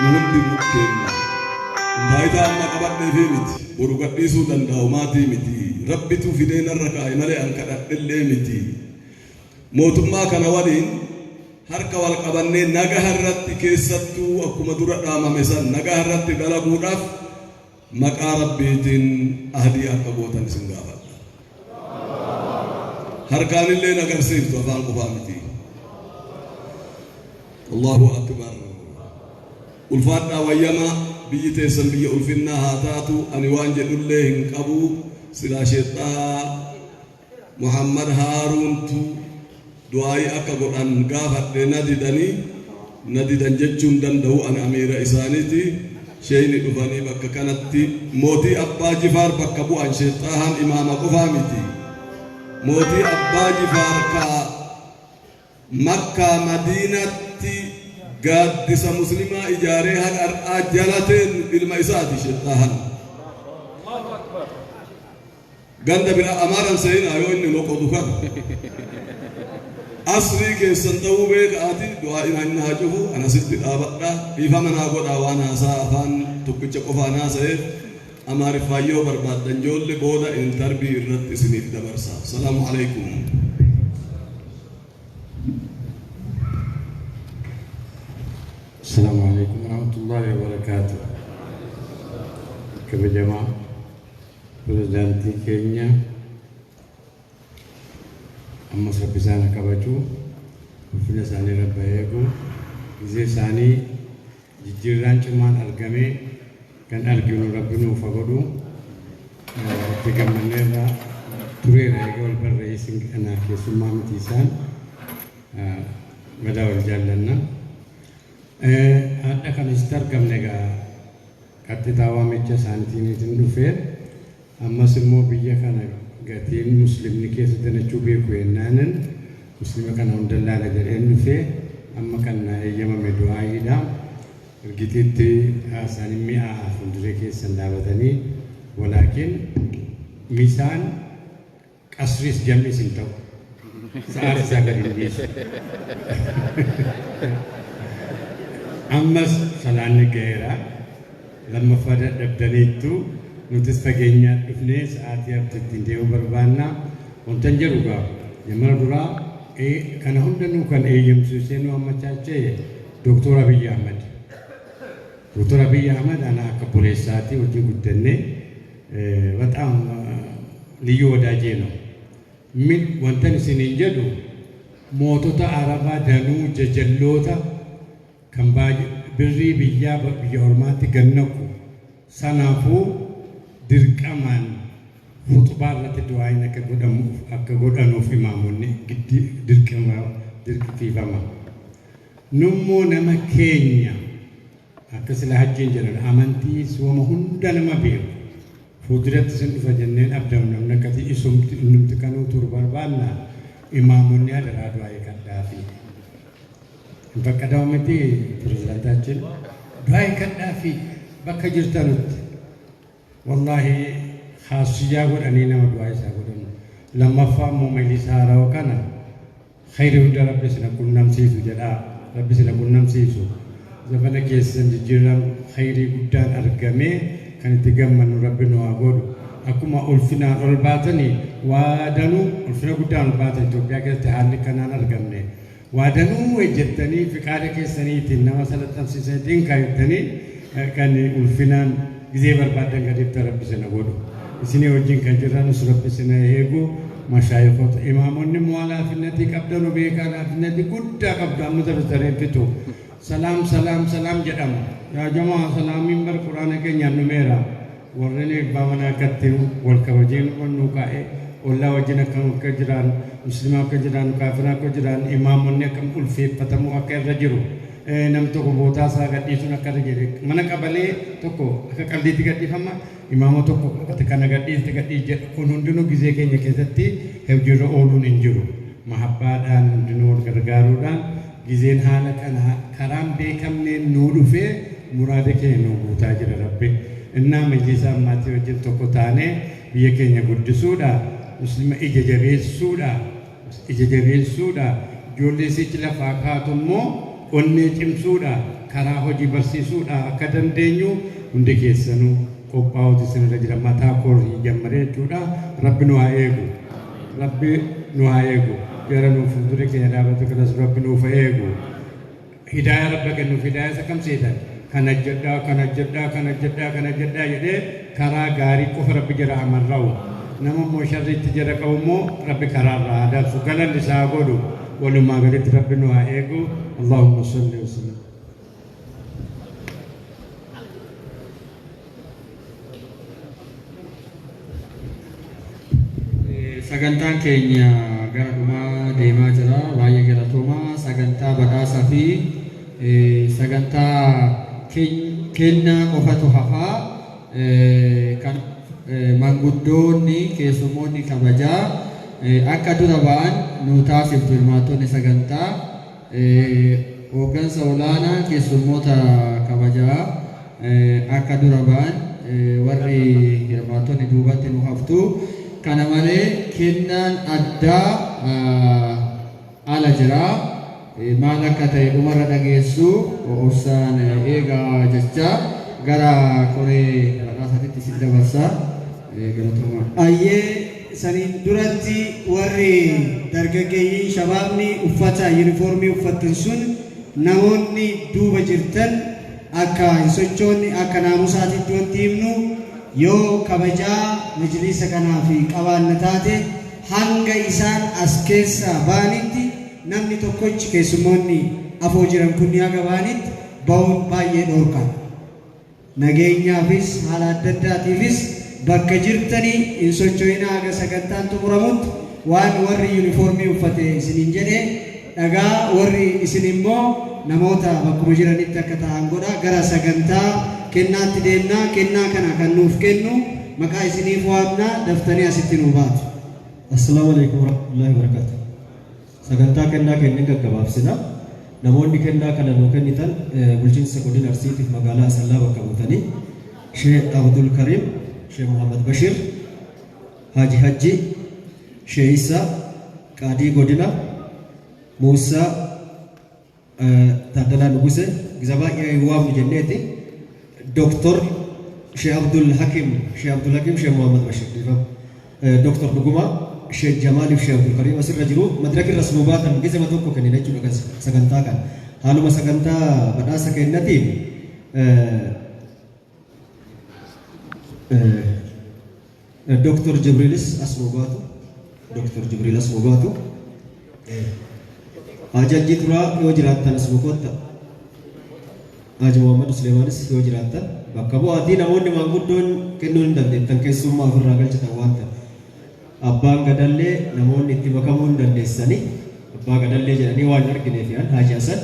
nu hundi kenna. Taayitaa amma qabadheefii miti, boru gadhiisuu danda'u maatii miti, Rabbitu fidee narra kaa'e malee an kadhadhellee miti. Mootummaa kana waliin harka wal qabannee nagaa irratti, keessattuu akkuma dura dhaamame san nagaa irratti dalaguudhaaf maqaa Rabbiitiin ahdii akka gootan isin gaafadha. Harkaanillee agarsiiftu, afaan qofaa miti. Allahu akbar. Ulfaadhaa, wayyamaa, biyyi teessan biyya ulfinnaa haa taatu. Ani waan jedhullee hin qabu. Silaa sheexxaa Muhammad Haaruuntu du'aayii akka godhan gaafadhe, na didanii. Na didan jechuun danda'u, ani amiira isaaniiti. Sheeyni dhufanii bakka kanatti mootii Abbaa Jifaar bakka bu'an. Sheexxaahan imaama qofaa miti, mootii Abbaa Jifaar ka Makkaa Madiinatti gaaddisa Muslimaa ijaaree haga har'aa jalateen ilma isaati sheexxaahan. Ganda bira Amaaran seenaa yoo inni loqodu kana asrii keessan ta'uu beekaati. Du'aa inni haa cufu, anasitti dhaabadha. Dhiifama naa godhaa, waan haasaa afaan tokkicha qofaan haasa'eef. Amaariffaan yoo barbaaddan joolle booda interview irratti isiniif dabarsa. Salaamu alaikum. السلام عليكم ورحمة الله وبركاته. Kabajamaa pirezidaantii keenya, ammas Rabbi isaan haa kabaju, ulfina isaanii Rabbi haa eegu. Gizee isaanii jijjiirraan cimaan argamee kan arginu Rabbi nuuf haa godhu. Itti gammanneerra tureera, eega wal barreessin kana keessummaa miti, isaan gadaa wal jaallanna. Hadha kan isitti argamne egaa qaxxitaa waamicha isaaniitiin dhufee, ammas immoo biyya kana gatiin Muslimni keessa danachuu beeku yennaanin Muslima kana hunda laala jedheen dhufee, amma kan na eeyyamame du'aayiidha. Ergitiitti haasaan mi'aa fuulduree keessan dhaabatanii, walaakin misaan qasriis jam'is hin ta'u. Sa'aati isaa gadi hin dhiisu. Ammas salaanni ga'eera. Lammaffaa dadhabdaniittu, nutis fageenyaa dhufnee sa'aatii hafte ittiin deemuu barbaanna. Wantan jedhu gaa yemmana duraa kana hunda nuu kan eeyyamsiisee nu ammachaachee Dooktor Abiyyi Ahmad. Dooktor Abiyyi Ahmad ana akka obboleessaatii wajjin guddannee በጣም ልዩ ወዳጄ ነው። ምን wantan isiniin jedhu Mootota Arabaa danuu jajalloota kan birrii biyyaa biyya ormaatti gannaqu sanaafuu dirqamaan khuxbaa irratti du'aayin akka godhamuuf akka godhanuuf imaamonni dirqisiifama. Nummoo nama keenya akka sila hajjiin jedhan amantii sooma hunda nama beeku fuulduratti isin dhufa jenneen abdamu namni akkasii isumti innumti kanuu turu barbaanna imaamonni adaraa du'aayii kadhaafi. Hin faqqadamu miti pirezidaantaachin du'aayii kadhaafi bakka jirtanutti. Wallaahi haasiyyaa godhanii nama du'aa isaa godhan. Lammaffaa immoo majlisa haarawa kana khayri hunda Rabbi isin qunnamsiisu jedhaa. Rabbi isin qunnamsiisu. Zamana keessan jijjiirraan khayrii guddaan argamee kan itti gammannu Rabbi nu haa godhu. Akkuma ulfinaan ol baatanii waa danuu ulfina guddaan ol baatan Itoophiyaa keessatti haalli kanaan argamne. Waa danuu hojjettanii fiqaada keessaniitiin nama salaxamsiisaniitiin kaayettanii kan ulfinaan gizee barbaaddan gaditti Rabbi isin godhu. Isinii wajjin kan jiranus Rabbi isin eegu. Mashaayikota imaamonni immoo laafinnatii qabdanu beekaa laafinnatii guddaa qabdu amma zarzareen fitu. Salaam salaam salaam jedhama. Yaa jamaa salaamiin bar quraana keenyaan dhumeera. Warreen eebbaa mana akkatti wal kabajee nu kaa'ee ollaa wajjin akkam akka jiraan muslima akka jiraan kaafira akka jiraan imaamonni akkam ulfeeffatamuu akka irra jiru nam tokko bootaa isaa gadhiisuun akka irra jiru mana qabalee tokko akka qaldiitti gadhiifama imaama tokko kana gadhiiste gadhiis jedha kun hundinuu gizee keenya keessatti hojiirra ooluun hin jiru mahabbaadhaan hundinuu wal gargaaruudhaan gizeen haala kana karaan beekamneen nuu dhufee muraada keenya nuu guutaa jira Rabbi. Innaa majlisa ammaatii wajjin tokko taanee biyya keenya guddisuudha muslima ija jabeessuudha ija jabeessuudha ijoollee sichi lafaa kaatu immoo onnee cimsuudha karaa hojii barsiisuudha akka dandeenyu hundi keessanuu qophaa'uutu isinirra jira mataa korii jammaree jechuudha. Rabbi nu haa eegu, Rabbi nu haa eegu, jara nuuf fuuldura keenya dhaabatu kanas Rabbi nuuf haa eegu. Hidaayaa Rabba kennuuf hidaayaa isa kam seetan kana jedhaa kana jedhaa kana jedhaa kana jedhaa jedhee karaa gaarii qofa Rabbi jara amarra'u. Nama immoo sharriitti jara qabu immoo Rabbi karaarraa haa dabsu galanni isaa godhu. Walumaa galatti Rabbi nu haa eegu. Allahumma salli wa sallim. Sagantaan keenya gara dhumaa deemaa jira. Baay'ee galatoomaa. Sagantaa badhaasaa fi sagantaa kennaa qofatu hafaa. Kan manguddoonni keessummoonni kabajaa akka dura ba'an nu taasiftu hirmaattonni sagantaa. Hooggansa olaanaa keessummoota kabajaa akka dura ba'an warri hirmaattonni duubatti nu haftu. Kana malee kennaan addaa ala jira. Maal akka ta'e dhumarra dhageessu obsaan eegaa jecha gara koree badhaasaatitti isin dabarsa. Galatoomaa. Ayyee saniin duratti warri dargaggeeyyiin shabaabni uffata yuunifoormii uffattan sun namoonni duuba jirtan akka hin sochoonne akka naamusaatitti wanti himnu yoo kabajaa majliisa kanaaf qabaanna taate hanga isaan as keessaa ba'anitti namni tokkochi keessummoonni afoo jiran kunni haga ba'anitti ba'uun baay'ee dhoorka. Nageenyaafis haala adda addaatiifis bakka jirtanii hin socho'inaa haga sagantaan xumuramutti waan warri yuunifoormii uffate isiniin jedhe dhagaa warri isin immoo namoota bakkuma jiranitti akka ta'an godha. Gara sagantaa kennaatti deemnaa. Kennaa kana kan nuuf kennu maqaa isiniif waamna daftanii asitti nuu baatu. Assalaamu alaikum warahmatullahi wabarakatuh. Sagantaa kennaa kenneen gaggabaabsina. Namoonni kennaa kana nuu kennitan bulchiinsa godina Arsiitiif magaalaa Asallaa bakka buutanii Shee Abdul Karim, Shee Muhammad Bashir, Haji Hajji, Shee Isaa, Qaadii Godina, Muusaa Taaddalaa Nuguse, giza baay'ee hin waamnu jenneeti. Doktor Shee Abdul Hakim, Shee Abdul Hakim, Shee Muhammad Bashir dhiifama. Doktor Dhugumaa, Shee Jamaaliif Shee Abdul Karim asirra jiru. Madraka irras nu baatan gizema tokko kennina jechuudha sagantaa kana. Haaluma sagantaa badhaasa kennatiin Doktor Jibriilis as nu baatu. Doktor Jibriil as nu baatu. Haaji Hajjii Turaa yoo jiraattan asuma kottaa. Haaji Muhammad Suleemaanis yoo jiraattan bakka bu'aatii namoonni maanguddoon kennuu hin dandeettan, keessummaa ofirraa galchitan waan ta'eef. Abbaan gadallee namoonni itti makamuu hin dandeessani. Abbaa gadallee jedhanii waan hin argineef yaan Haaji Hasan.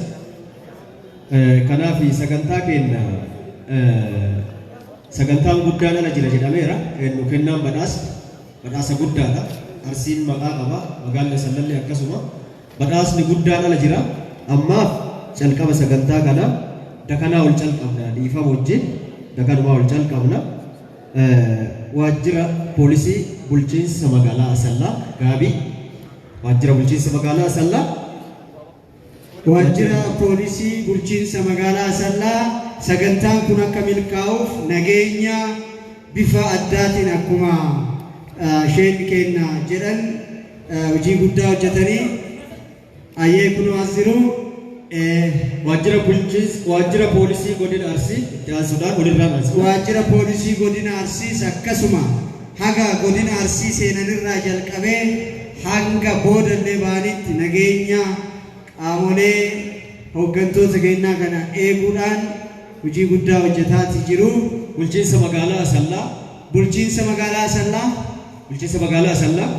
Kanaaf sagantaa keenya, sagantaan guddaan ala jira jedhameera. Kennu kennaan badhaasa guddaadha. Arsiin maqaa qaba. Magaalli Asallallee akkasuma. Badhaasni guddaan ala jira. Ammaaf calqaba sagantaa kana dakanaa ol calqabna, dhiifama wajjin dakanumaa ol calqabna. Waajjira poolisii bulchiinsa magaalaa Asallaa Gaabii. Waajjira bulchiinsa magaalaa Asallaa. Waajjira poolisii bulchiinsa magaalaa Asallaa, sagantaan kun akka milkaa'uuf nageenya bifa addaatiin akkuma isheen kenna jedhan hojii guddaa hojjetanii ayyee kunoo as jiru. Waajjira bulchiinsa, waajjira poolisii godina Arsii itti aansuudhaan walirraa aansu. Waajjira poolisii godina Arsiis akkasuma haga godina Arsii seenanirraa jalqabee hanga boodallee ba'anitti nageenya qaamolee hooggantoota keenyaa kana eeguudhaan hojii guddaa hojjetaati jiru. Bulchiinsa magaalaa Asallaa. Bulchiinsa magaalaa Asallaa. Bulchiinsa magaalaa Asallaa.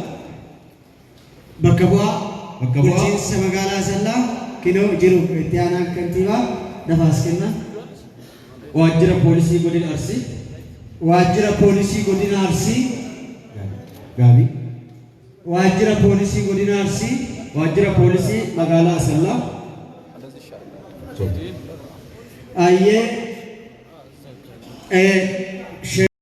Bakka bu'aa. Bakka bu'aa. Bulchiinsa magaalaa Asallaa kinoo jiru, itti aanaan kantiibaa dafaas kenna. Waajjira poolisii godina Arsii. Waajjira poolisii godina Arsii. Gaabii. Waajjira poolisii godina Arsii. Waajjira poolisii magaalaa Asallaa. Ayyee.